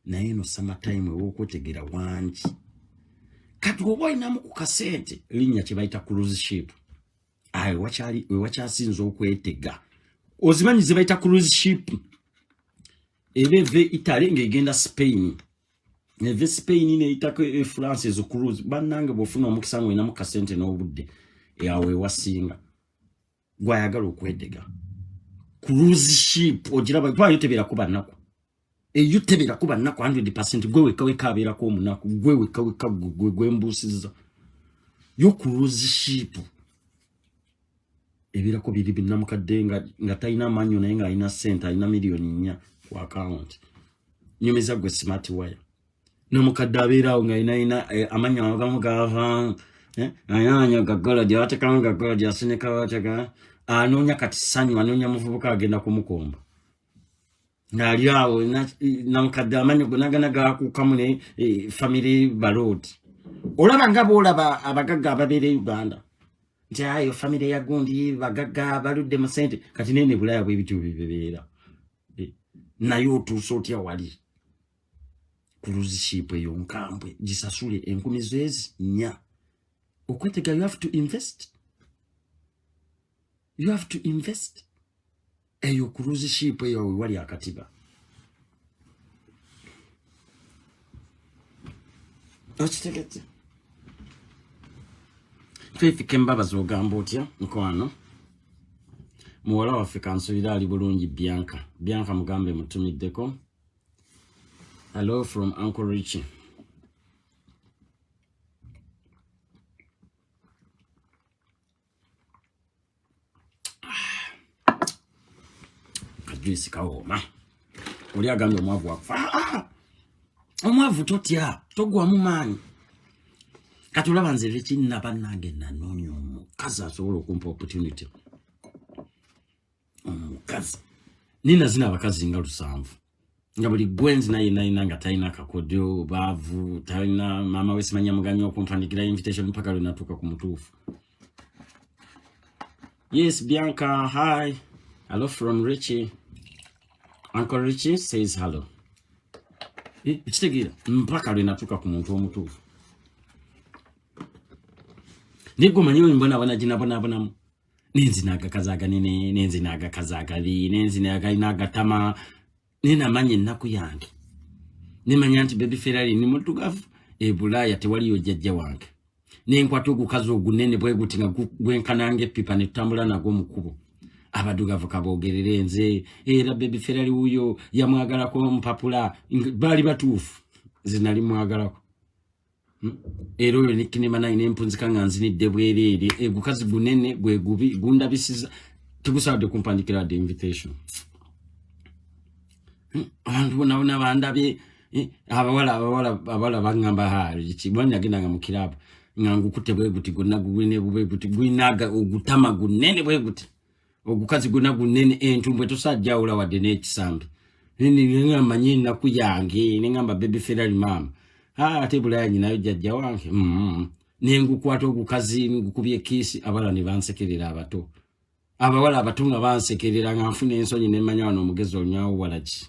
Naye eno summer time ew'okwetegera wangi. Kati oba olinamu ku kasente, linnya kye bayita cruise ship. Ayo wakyali wewakyasinze okwetega. Ozimanyi ze bayita cruise ship? Eba eva Italy ng'egenda Spain, eva Spain neyitako e France. Ezo cruise bannange, bw'ofuna omukisa ng'olinamu kasente n'obudde, awo ewasinga gwayagala okwetega. Cruise ship ogiraba, kuba tebeerako bannaku. Eyo tebeerako bannaku 100. Gwe wekka wekka abeerako omunaku, gwe wekka wekka gwe gwembuusiza. Yo cruise ship ebeerako biri binnamukadde nga talina amannyo naye ng'alina ssente, alina 4 miliyoni ku akawunti. Nyumiza gwe smart wire. Namukadde abeeraawo ng'alina amannyo agamu gava, ayanya gagolodi, abatekamu gagolodi, asinika bateka, anoonya kati ssanyu, anoonya muvubuka agenda kumukomba ng'ali awo. Namukadde amannyo gonna gana gakuukamu ne family baloodi. Olaba nga boolaba abagagga ababeera e Uganda nti ayo family ya gundi bagagga baludde mu sente. Kati nene Bulaaya bwe bityo bibeera. Naye otuuse otya wali? Cruise ship eyo nkambwe, gisasule 4000. Okwetega, you have to invest, you have to invest. Eyo cruise ship eyo wali akatiba okitegedde. Faith Kembabazi, ogamba otya mukwano? Muwala waffe kansuubira ali bulungi. Bianca, Bianca mugambe mutumiddeko hello from Uncle Richie. Kajuisi kawooma. Oli agambye omwavu wakufa. Ah, ah! Omwavu totya, togwamu maanyi. Kati olaba nze Rikinna bannange, nanoonya omukazi asobola okumpa opportunity, omukazi nina zina abakazi nga 7, nga buli gwenzi naye nalina nga talina kakodyo, baavu, talina maama we, simanya muganya okumpandikira invitation mpaka lwe natuuka ku mutuufu. Yes, Bianca, hi, hello from Richie. Uncle Richie says hello. Ekitegeera mpaka lwe natuuka ku muntu omutuufu. Naye gwe omanyi mbonaabona ginabonabonamu, nenzina agakazi aganene, nenzina agakazi agabi, nenzina agalina agatama, naye namanya ennaku yange, nemanya nti Baby Ferrari ni muddugavu, e Bulaaya tewaliyo jjajja wange. Nenkwata ogukazi ogunene bwe guti nga gwenkananga eppipa, ne tutambula nagwo mu kkubo. Abaddugavu kaboogerere nze era Baby Ferrari wuyo yamwagalako mpapula. Baali batuufu, nze nali mwagalako. Era oyo nikinema naye nempunzika nga nzinidde bwereere. Egukazi gunene gwe gubi gundabisiza, tegusawadde kumpandikira wadde invitation. Abantu bonabona bandabye, abawala baŋŋamba banagendanga mu kirabu nga ngukutte bwe guti gwonna gugwine bwe guti, gulina ogutama gunene bwe guti, ogukazi gwonna gunene, entumbwe tosajjawula wadde n'ekisambi. Neŋŋamba ennaku yange, neŋŋamba Baby Ferrari maama. Ah, ate Bulaya nyinayo jjajja wange. Nengukwata ogukazi, ngukubye kiisi, abawala ne bansekerera, abato, abawala abato nga bansekerera, nga nfuna ensonyi. Nemmanya wano omugezi onywawo walagi.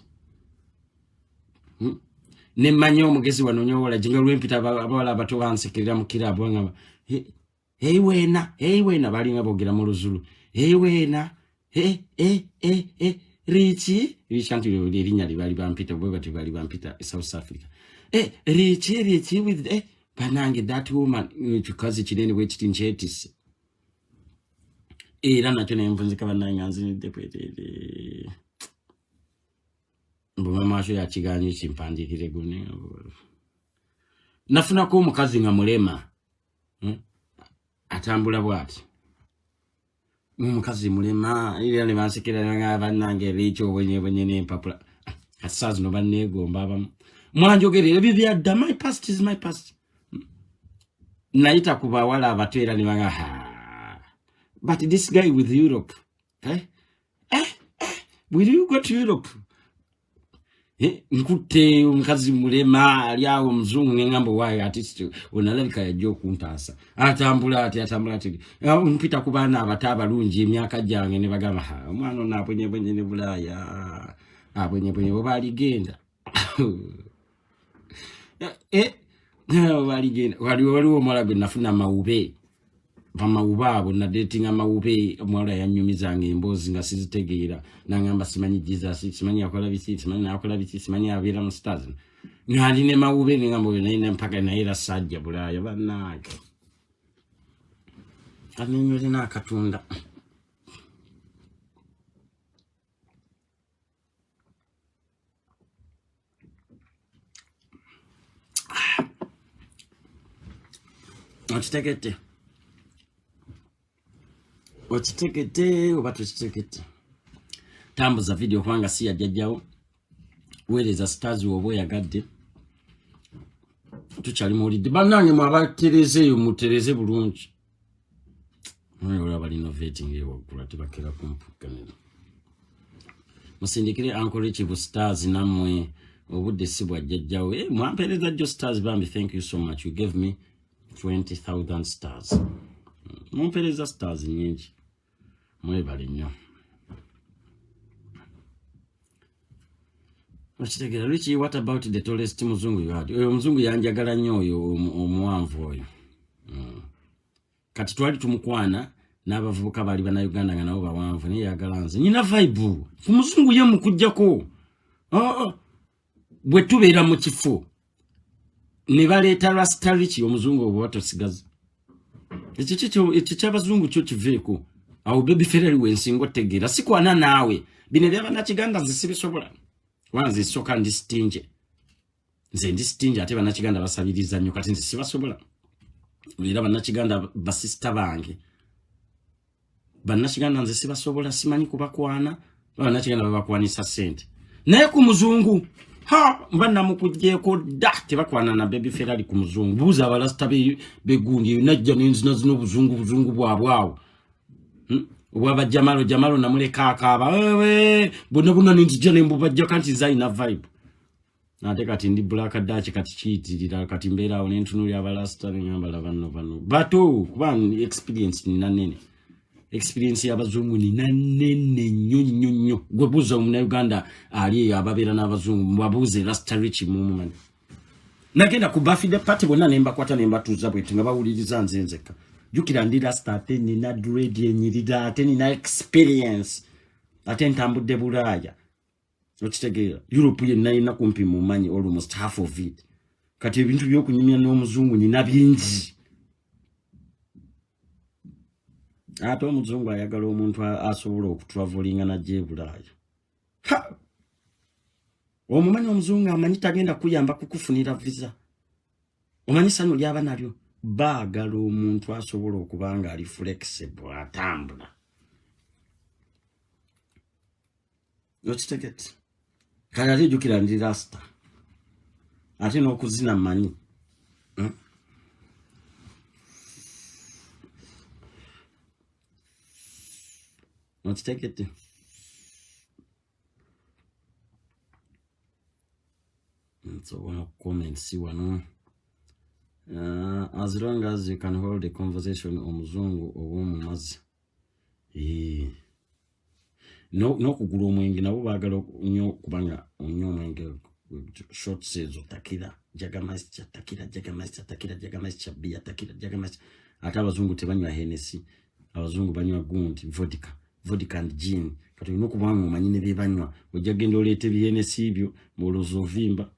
Nemmanya omugezi wano onywawo walagi, nga lwempita abawala abato bansekerera mu kirabu, nga hey wena, hey wena, balinga boogera mu Luzulu, hey wena, hey, hey, hey, hey. Richi, Richi, anti erinnya lye baali bampita bwe bati, baali bampita e South Africa. Richi, Richi with banange, that woman, ekikazi kinene bwe kiti nkyetisse era nakyo nenvunzika bannange nga nzinidde bwerere. Mbu mama wakyo yakiganye kimpandiikire gune. Nafunako omukazi nga mulema, Atambula bw'ati, omukazi mulema, era ne bansekera bannange, Riiki obonyebonye n'empapula. Kati saa zino banneegomba abamu, mwanjogerera ebyo byadda. My past is my past. Nayita ku bawala abato era ne banga, "Ha, but this guy with Europe, eh? Eh, eh, will you go to Europe?" Nkutte omukazi mulema ali awo omuzungu, neŋŋamba waayo ati onalabika yajja okuntaasa. Atambula ati, atambula ati. Ah, mpita ku baana abato abalungi emyaka gyange ne bagamba, "Ha, omwana ono abonyebonye ne Bulaaya, abonyebonye oba aligenda." eh, eh, waliwo omuwala gwe nafuna mawube bamawube abo nadetinga mawube omuwala yanyumizanga emboozi nga sizitegeera nangamba simanyi jesus simanyi akola biki simanyi nakola biki simanyi abeera mu stars nali ne mawube nengamba oyo naye nempaka naye era sajja bulaaya bannange anenyolina akatunda. Okitegedde, okitegedde oba tokitegedde? Tambuza vidiyo kubanga si yajjajjawo. Weereza stars woba oyagadde. Tukyali muwulidde bannange mwe abatereze eyo, mutereze bulungi. Olaba balinovating eyo waggulu ate bakera kumpugganira. Musindikire Uncle Richie bu stars nammwe, obudde si bwa jjajjawe. Eh, mwampeereza jjo stars bambi, thank you so much, you gave me 20,000 stars. Mumpeereza stars nyingi, mwebale nnyo. Okitegeera Richie? What about the tallest muzungu you had? Oyo omuzungu yanjagala nnyo, oyo omuwanvu oyo. Kati twali tumukwana n'abavubuka baali bannayuganda nga nabo bawanvu, naye yagala nze nyina vibe ku muzungu ye mukujjako. Oh, oh. Bwe tubeera mu kifo ne baleeta rasta Richie, omuzungu obwo batosigaza. Ekyo kyabazungu kyo kiveeko awo. Baby Ferrari wensinga otegeera, sikwana naawe bino ebyabanakiganda nze sibisobola kubanga nze sooka ndi stingy, nze ndi stingy, ate bannakiganda basabiriza nnyo, kati nze sibasobola. Era bannakiganda basisita bange, bannakiganda nze sibasobola, simanyi kubakwana. Bannakiganda babakwanisa ssente, naye ku muzungu ha mba namukugyeko dda. Tebakwana na Baby Ferrari ku muzungu. Buuza abalasita begundi eyo, najja nenzinazina obuzungu buzungu bwabwe awo. Obwaba Jamalo, Jamalo namuleka akaaba bonna bonna, nenzijja nembubajjako nti nze alina vibe. Ate kati ndi black dutch, kati kiyitirira. Kati mbeera awo nentunulira abalasita nengamba laba nno bano bato, kuba experience nina nene, experience y'abazungu nina nene nnyo nnyo nnyo. Gwe buuza omunauganda ali eyo ababeera n'abazungu, babuuze rasta Rich mumumanyi. Nagenda ku birthday party bonna nembakwata nembatuuza bwetu nga bawuliriza nze nzekka. Jjukira ndi rasta, ate nina dread enyirira, ate nina experience, ate ntambudde Bulaaya. Okitegeera? Europe yenna yina kumpi mumanyi, almost half of it. Kati ebintu byokunyumya n'omuzungu nina bingi. Ate omuzungu ayagala omuntu asobola okutravelinga najja e Bulaaya. Omumanyi omuzungu amanyi tagenda kuyamba kukufunira visa, omanyi sanyu lyaba nalyo. Baagala omuntu asobola okuba nga ali flexible, atambula. Okitegete? Kale ate jjukira ndi rasta, ate n'okuzina mmanyi. Okitegedde? Nsobola comments wano. As long as you can hold a conversation, omuzungu oba omumazi. N'okugula omwenge nabo baagala nnyo, kubanga onywa omwenge, shots ezo, tequila, Jägermeister, tequila, Jägermeister, tequila, Jägermeister, bia, tequila, Jägermeister. Ate abazungu tebanywa Hennessy, abazungu banywa gundi vodka, vodka and gin. Kati olina okuba nga omanyi ne byebanywa. Ojja genda oleeta ebihenesi byo ng'olowooza ovimba.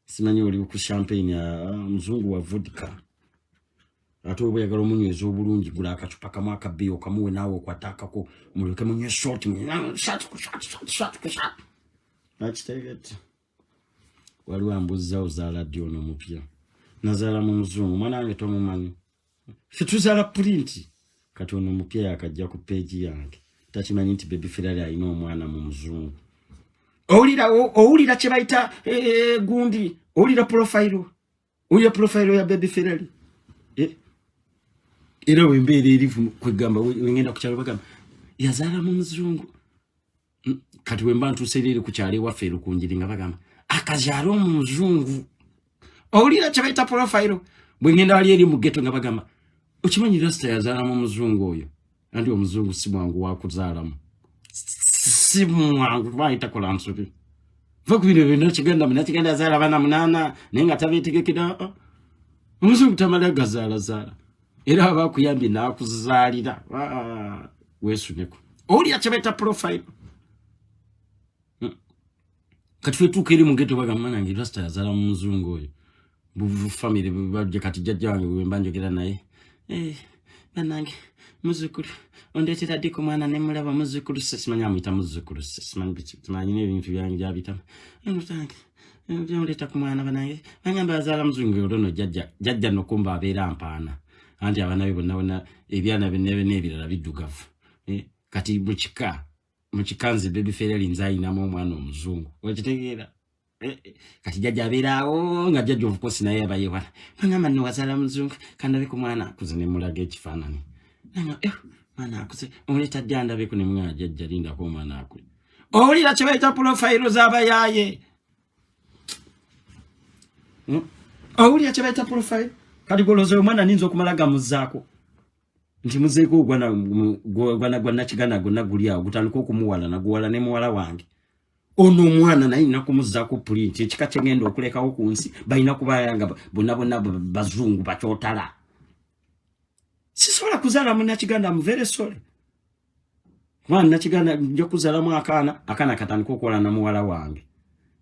Simanyi oli ku champagne, muzungu wa vodka. Ate oba oyagala omunyweza obulungi, gula akacupa kamu akabbiya okamuwe, naawe okwate akako muleke munywe shot, shot ku shot, shot, shot ku shot. Akitegete? Waliwo ambuuziza ozaala ddi? Ono omupya nazaala mu muzungu, mwana wange tomumanyi, ffe tuzaala print. Kati ono omupya yakajja ku page yange, takimanyi nti Baby Ferrari alina omwana mu muzungu. Owulira, owulira kye bayita eh, gundi, owulira profile, owulira profile ya Baby Ferrari, eh? Era wembeera eri kwegamba wengenda ku kyalo bagamba yazaala mu muzungu. Kati wemba ntuuse eri ku kyalo ewaffe erukunjiri nga bagamba akazaala omuzungu. Owulira kye bayita profile? Bwe ngenda wali eri mu ghetto nga bagamba okimanyi rasta yazaala mu muzungu oyo. Anti omuzungu si mwangu wakuzaalamu, si mwangu, kuba ayita kola nsobi. Va ku bino byonna kiganda munakiganda azaala abaana munaana naye nga tabeetegekera. Ah, omuzungu tamala gazaalazaala, era aba akuyambye n'akuzaalira. Ah, weesuneko, owulira kye bayita profile. Kati fetuuka eri mu ghetto, bagamba nange rasta yazaala mu muzungu oyo, family bajje. Kati jjajja wange bwe mba njogera naye, eh, bannange muzzukulu ondeetera ddi ku mwana ne mulaba muzzukulu? Se simanyi amuyita muzzukulu, se simanyi biki, simanyi n'ebintu byange byabitamu tange byondeeta ku mwana. Banange bagamba yazaala muzungu olwo no jjajja, jjajja nokumba abeera mpaana, anti abaana be bonna bonna, ebyana byonna byonna ebirala biddugavu. Eh, kati mukika mukika nze Baby Ferrari nze ayinamu omwana omuzungu, okitegeera? Eh, eh, kati jjajja abeeraawo nga jjajja, of course, naye aba yewala. Bagamba nno wazaala muzungu, kandabe ku mwana akuze. Ne mulaga ekifaananyi, nanga eh, mwana akuze, omuleeta ddi andabeko? Ne mwana, jjajja lindako omwana akule. Owulira kye bayita profile z'abayaaye? Owulira kye bayita profile? Kati goloza omwana ninza okumala gamuzaako nti muzeeko ogwana gwa nakiganda gwonna guli awo, gutandika okumuwala naguwala ne muwala wange ono omwana, naye nina kumuzaako print. Ekika kyengenda okulekawo ku nsi balina kubaaya nga bonna bonna bazungu bakyotala. Sisobola kuzaala munakiganda, am very sorry. Mwana nakiganda nja kuzaalamu akaana, akaana katandika okuwala na muwala wange.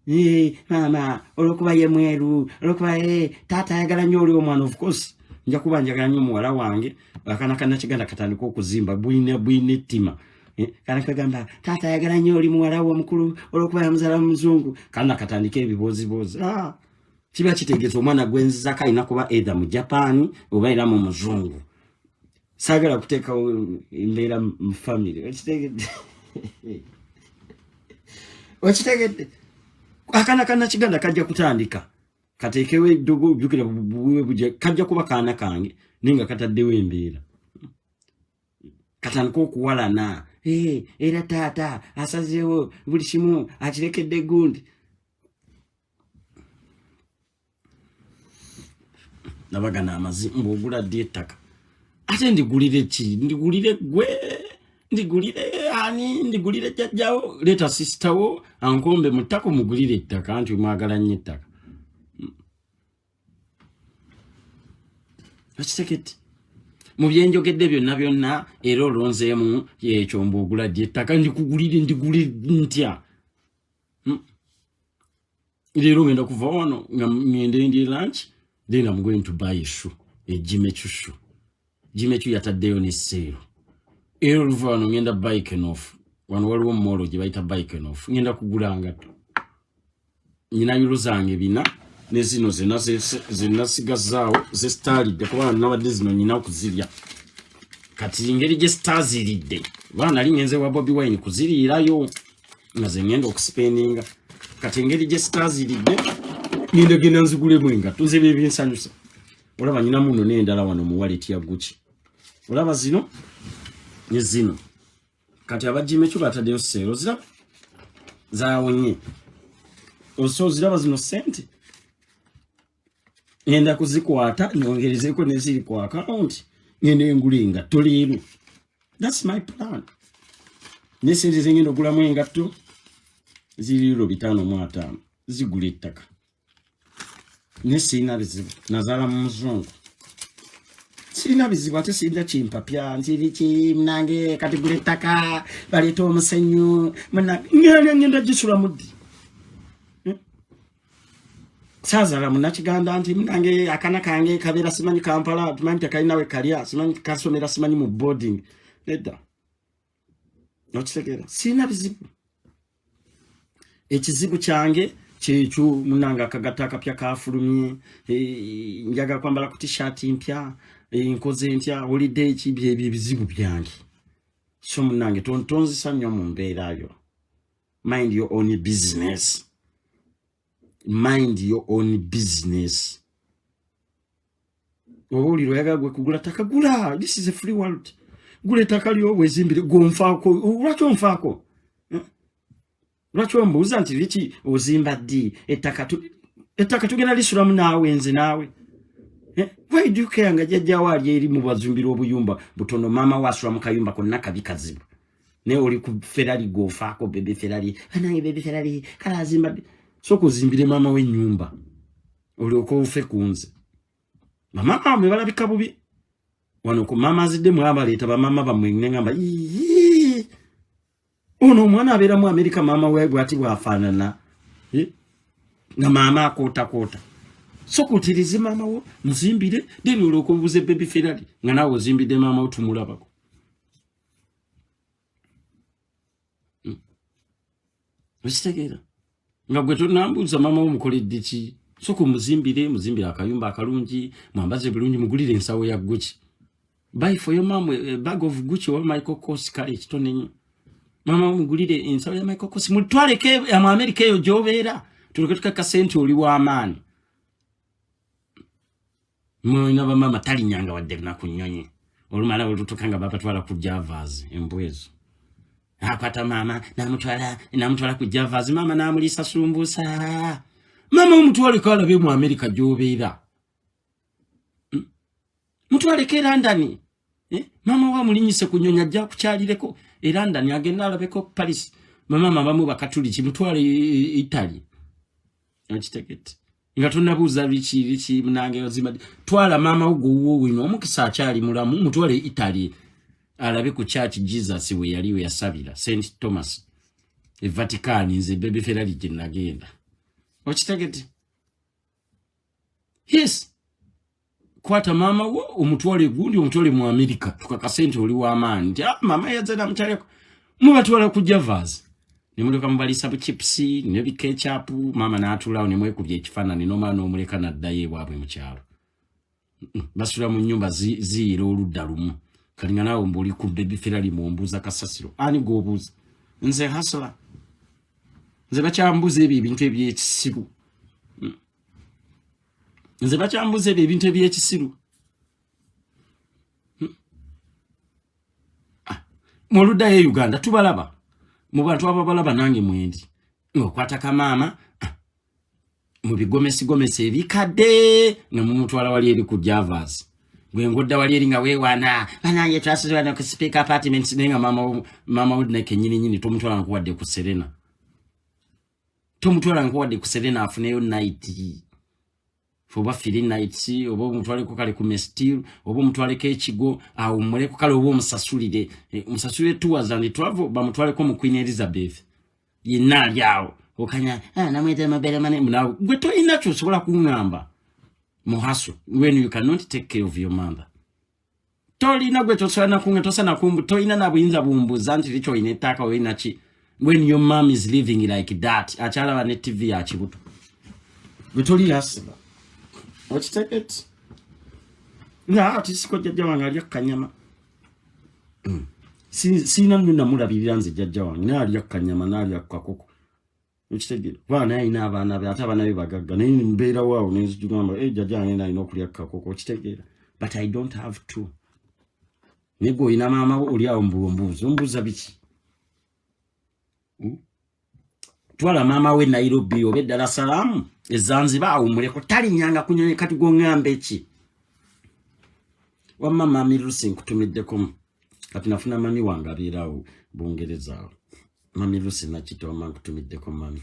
Eh, maama olwokuba ye mweru, olwokuba eh, taata ayagala nnyo oli omwana, of course nja kuba njagala nnyo muwala wange. Akaana ka nakiganda katandika okuzimba, bwina bwina ettima. Eh, kana kagamba taata ayagala nnyo oli muwala we omukulu olwokuba yamuzaala mu muzungu. Kana katandika ebiboozibozi. Ah, kiba kitegeeza omwana gwenzizako alina kuba either mu Japan oba era mu muzungu. Saagala kuteekawo embeera mu family, okitegedde? Okitegedde? Akaana ka nakiganda kajja kutandika kateekewo eddogo, jjukira kajja kuba kaana kange, naye nga kataddewo embeera, katandika okuwalana. Eh, era taata asazeewo buli kimu akirekedde gundi. Nabagana amazi mbwogula ddi ettaka? Ate ndigulire ki? Ndigulire gwe? Ndigulire ani? Ndigulire jjajjawo? Leeta sisitawo ankombe mu ttaka, omugulire ettaka, anti mwagala nnyo ettaka. Okitegedde? Mu byenjogedde byonna byonna, era olonzeemu ekyo mbwogula ddi ettaka? Ndikugulire, ndigule ntya? Leero ngenda kuva wano nga ngende ndi lunch, then I'm going to buy a shoe, a Jimmy Choo shoe. Jimmy Choo yataddeyo ne sale. Era oluva wano ngenda Bikenhof, wano waliwo mall gye bayita Bikenhof, ngenda kugula ngatto. Nyina euro zange 4 ne zino zena zenasigazaawo zesitaalidde, kubanga nabadde zino nyina okuzirya. Kati engeri gye sitaaziridde, kuba nali ngenze wa Bobi Wine kuziriirayo nga ze ngenda okusipendinga, kati engeri gye sitaaziridde ngenda genda nzigulemu engatto. Nze byebinsanyusa. Olaba nyina muno n'endala wano mu wallet ya Gucci, olaba zino ne zino. Kati aba Jimmy Choo bataddeyo sale, oziraba zawonye, oso oziraba zino sente ngenda kuzikwata nyongerezeko neziri ku akawunti, ngenda engula engatto leero. That's my plan. Ne sente zengenda ogulamu engatto ziri euro 550, zigula ettaka. Ne sirina bizibu, nazaala mu muzungu, sirina bizibu, ate sirina kimpapya nti biki. Munange kati gula ettaka, baleeta omusenyu, munange ngenda gisula muddi. Saazala munakiganda nti munange akana kange kabeera simanyi Kampala, simanyi tekalina we kalya, simanyi kasomera, simanyi mu boarding. Nedda, okitegeera? Sirina bizibu. Ekizibu kyange kyekyo, munange, akagatta akapya kafulumye, eh, njagala kwambala ku T-shirt mpya, eh, nkoze ntya? Holiday ki? Byebyo ebizibu byange. So munange tonzisa nnyo mu mbeerayo. Mind your own business, mind your own business. Oba oliro oyagala gwe kugula ttaka, gula. This is a free world. Gula ettaka lyo wezimbire. Gwonfaako lwaki? Onfaako? Eh? Lwaki ombuuza nti liki ozimba ddi ettaka? Ettaka tugenda lisulamu naawe, nze naawe. Eh, why do you care nga jjajjawo ali eri mu bazumbira obuyumba butono, maama we asula mu kayumba konna kabi kazibu? Naye oli ku Ferrari gwofaako baby Ferrari, anange baby Ferrari kale azimba. Sooka ozimbire maama w'ennyumba olyoke ofe ku nze. Bamaama bamwe balabika bubi wano ku maama azidde mwabaleeta bamaama bammwe nengamba ono omwana abeera mu Amerika maama we bwati bwafaanana eh? Nga maama akootakoota. Soka otirize maama wo muzimbire, then olwoka obuuze baby Ferrari nga naawe ozimbidde maama wo tumulabako. Okitegeera nga gwe tonambuuza maama wo mukoledde ki? Soka omuzimbire, muzimbire akayumba akalungi, mwambaze bulungi, mugulire ensawo ya Gucci. Buy for your mom a bag of Gucci or Michael Kors. Kale ekitone nnyo, maama wo mugulire ensawo ya Michael Kors, mutwaleko mu Amerika eyo gy'obeera, tuleke tukakase nti oli w'amaanyi. Mulina bamaama talinyanga wadde na ku nnyonyi, olumala olutuuka nga babatwala ku Javas, embwa ezo. Akwata maama namutwala namutwala ku Javas, maama namuliisa sumbusa. Maama omutwaleko alabe mu Amerika gy'obeera. Mutwaleko e London, eh? Maama wa mulinyise ku nnyonyi ajja akukyalireko e London, agenda alabeko Paris. Bamaama abamu bakatuliki, mutwale Italy. Okitegete nga tonabuuza biki biki munange ozima. Twala maama wo gwowuwo wino omukisa akyali mulamu, mutwale Italy alabe ku church Jesus we yali we yasabira, St Thomas e Vatican. Nze baby Ferrari gye nagenda, okitegete? Yes, kwata maama wo omutwale egundi, omutwale mu Amerika, tukakase nti oli w'amaanyi, nti ah, maama yazze namukyaleko. Mubatwala ku Javas nemulyoka mubalisa buchipusi ne bikechapu, maama n'atuulawo ne mwekubya ekifaananyi n'omala n'omuleka n'addayo ewaabwe mu kyalo. Basula mu nnyumba ziyira oludda lumu. Kali nga naawe mbu oli ku baby Ferrari, mwombuuza kasasiro ani gw'obuuza? Nze hasla, nze bakyambuuza ebyo ebintu ebyekisiru. Nze bakyambuuza ebyo ebintu ebyekisiru. Ah, muluddayo e Uganda tubalaba mu bantu ababalaba, nange mwendi ng'okwata kamaama ah, mu bigomesigomesi ebikadde nga mumutwala wali eri ku Javas, gwe ngodda wali eri nga weewaana, banange twasuze wano ku Speaker Apartments, naye nga maama wo naye kenyini nyini tomutwala nkuwadde ku Serena, tomutwala nkuwadde ku Serena afuneyo night oba free nights, oba omutwaleko kale ku Mestil, oba omutwaleko ekigo awo muleko kale, oba omusasulire eh, omusasulire tours and travel, bamutwaleko mu Queen Elizabeth yenna ali awo okanya ah, namweta mobile money. Nawe gwe tolina kyosobola kuŋŋamba muhaso when you cannot take care of your mother. Tolina gwe tosobola nakunga tosana kumbu, tolina na buyinza bumbuza nti licho olina ettaka olina ki when your mom is living like that, akyalaba ne TV ya kibuto, gwe toli yasiba okitegete nga ati siko jjajja wange alya kanyama. Siina nnyo namulabirira nze jjajja wange, naye alya kanyama n'alya kakoko, okitegere, kuba naye alina abaana be, ate abaana be bagagga, naye mbeerawo awo nenzigamba e jjajja wange naye alina okulya kakoko, okitegeera? But I don't have to. Naye gwe olina maama wo oli awo mbuombuuza ombuuza biki? Twala maama we Nairobi oba eddala Salaamu ezanziba awummuleko, talinyanga kunyonyi. Kati gwoŋŋamba eki? Wamma mami Lusi nkutumiddeko. Kati nafuna mami wange abeeraawo Bungereza awo, mami Lusi Nakita, wamma nkutumiddeko mami,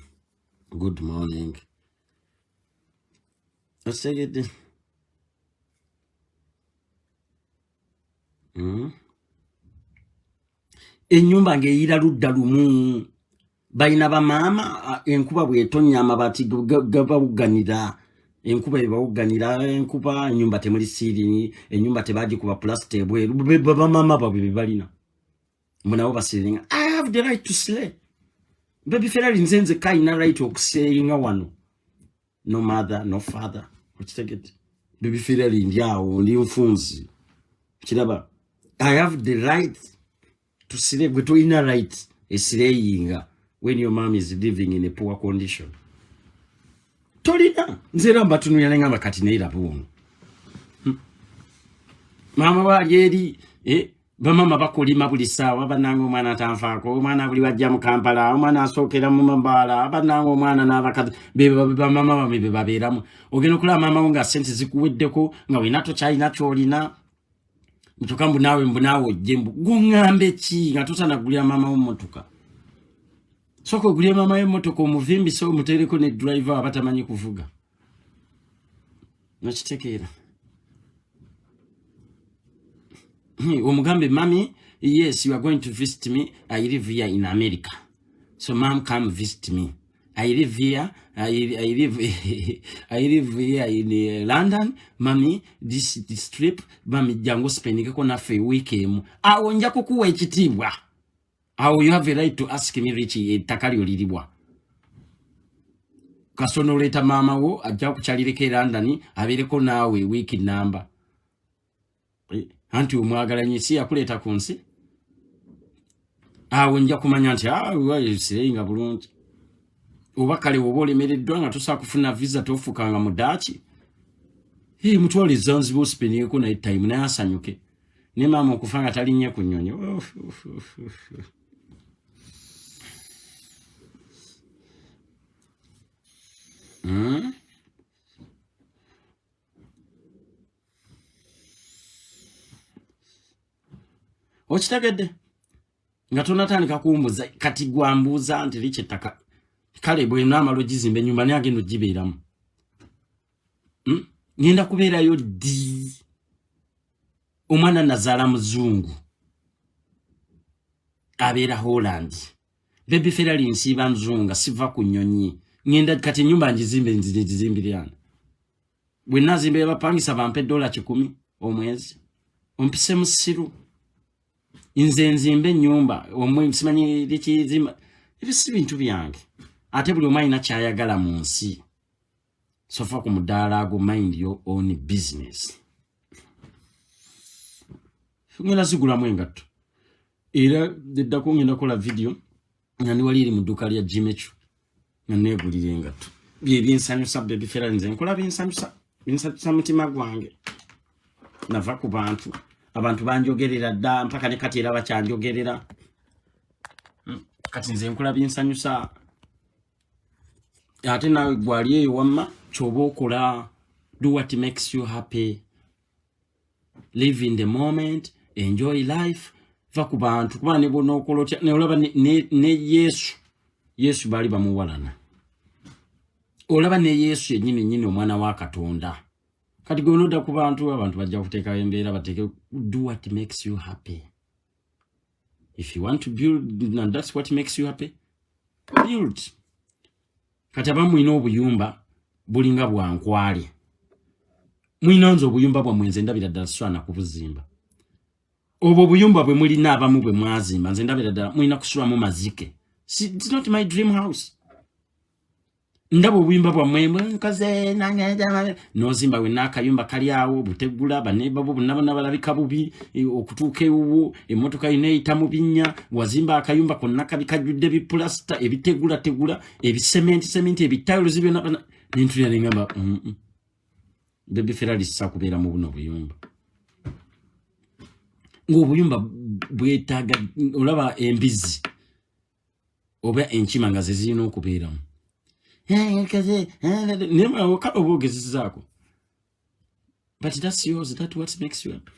good morning. Otegedde? Ennyumba ng'eyira ludda lumu, balina bamaama enkuba bw'etonnya amabaati gabawugganira, enkuba ebawugganira enkuba, ennyumba temuli siirini, ennyumba tebagikuba pulasita ebweru, bamaama baabwe be balina mbu nabo basiringa. I have the right to slay baby Ferrari. Nze nzekka alina right okuseyinga wano, no mother, no father, okitegedde? Baby Ferrari ndi awo ndi nfunzi, kiraba? I have the right to slay. Gwe tolina right esireyinga when your mom is living in a poor condition, tolina. Nze era mbatunulira nengamba kati naye laba ono. Maama waali eri eh, bamama bakulima buli ssaawa, bannanga omwana atanfaako, omwana buli wajja mu Kampala omwana asookera mu mabaala, bannanga omwana n'abakazi bamama bamwe be babeeramu. Ogenda okulaba maama wo nga sente zikuweddeko nga wena tokyalina kyolina. Ntuka mbu naawe, mbu naawe ojje, mbu guŋŋambe ki nga totanagulira maama wo mmotoka? Sooka ogulire maama wo emmotoka, omuvimbise, omuteereko ne driver aba tamanyi kuvuga. Nokitegeera? Omugambe, "Mami, yes, you are going to visit me. I live here in America, so mom, come visit me. I live here, I live here in London. Mami, this trip, mami, jangu spendingeko naffe wiiki emu." Awo nja kukuwa ekitiibwa. Awo you have a right to ask me, "Rich, ettaka lyo liribwa?" Kasono oleeta maama wo ajja kukyalireko e London, abeereko naawe wiiki namba. Anti omwagala nnyo, si yakuleeta ku nsi? Awo nja kumanya nti sirenga bulungi. Oba kale woba olemereddwa nga tosobola kufuna visa, tofukanga mu daaki, mutwale Zanzibar ospendingeko naye time, naye asanyuke. Ne maama okufa nga talinnye ku nnyonyi. Uf, uf, uf, uf. Okitegedde nga tonatandika kumbuza. Kati gwambuuza nti liki ettaka, kale bwenaamala ogizimba ennyumba, naye agenda ogibeeramu? Ngenda kubeerayo ddi? Omwana nazaala muzungu, abeera Holland. Baby Ferrari, nsiiba nzunga, siva ku nnyonyi. Ngenda kati ennyumba ngizimbe, ngizimbirana. Bwe nazimba ebapangisa bampa $100 omwezi, ompise musiru? Nze nzimba ennyumba omwe simanyi likizimba. Ebyo si bintu byange. Ate buli omu alina kyayagala mu nsi. Sofa ku mudaala ago, mind your own business. Ngenda zigulamu engatto, era eddako ngenda kukola video nga ndi wali eri mu dduuka lya Jimechu nga neegulira engatto. Byebyinsanyusa, baby Ferrari. Nze nkola binsanyusa, binsanyusa mutima gwange. Nava ku bantu, abantu banjogerera dda, mpaka ne kati era bakyanjogerera. Kati nze nkola binsanyusa. Ate naawe gwali eyo wamma, kyoba okola, do what makes you happy, live in the moment, enjoy life, va ku bantu. Kuba ne bwonookola otya, olaba ne Yesu, Yesu baali bamuwalana. Olaba ne Yesu yennyini nyini, omwana wa Katonda. Kati gwe onodda ku bantu, abantu bajja kuteekawo embeera bateeke. Do what makes you happy. If you want to build and that's what makes you happy, build. Kati abamu mulina obuyumba bulinga bwankwale, mulina nze obuyumba bwammwe nze ndabira ddala siswana kubuzimba. Obwo obuyumba bwe mulina, abamu bwe mwazimba, nze ndabira ddala mulina kusulamu mazike. It's not my dream house. Ndaba obuyumba bwammwe nkoze nange, nozimba wenna akayumba kali awo butegula, banebabo bonna bonna balabika bubi. Okutuuka ewuwo emmotoka yina eyita mu binnya. Wazimba akayumba konna kabi kajjudde bipulasita, ebitegulategula, ebisementi sementi, ebitayiruzi byonna. Nentulira nengamba, Baby Ferrari sisa kubeera mu buno buyumba." Ng'obuyumba bwetaaga, olaba embizi oba enkima nga ze zirina okubeeramu. Naye kale oba ogezezaako, but that's yours, that what makes you happy.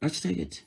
Okitegete?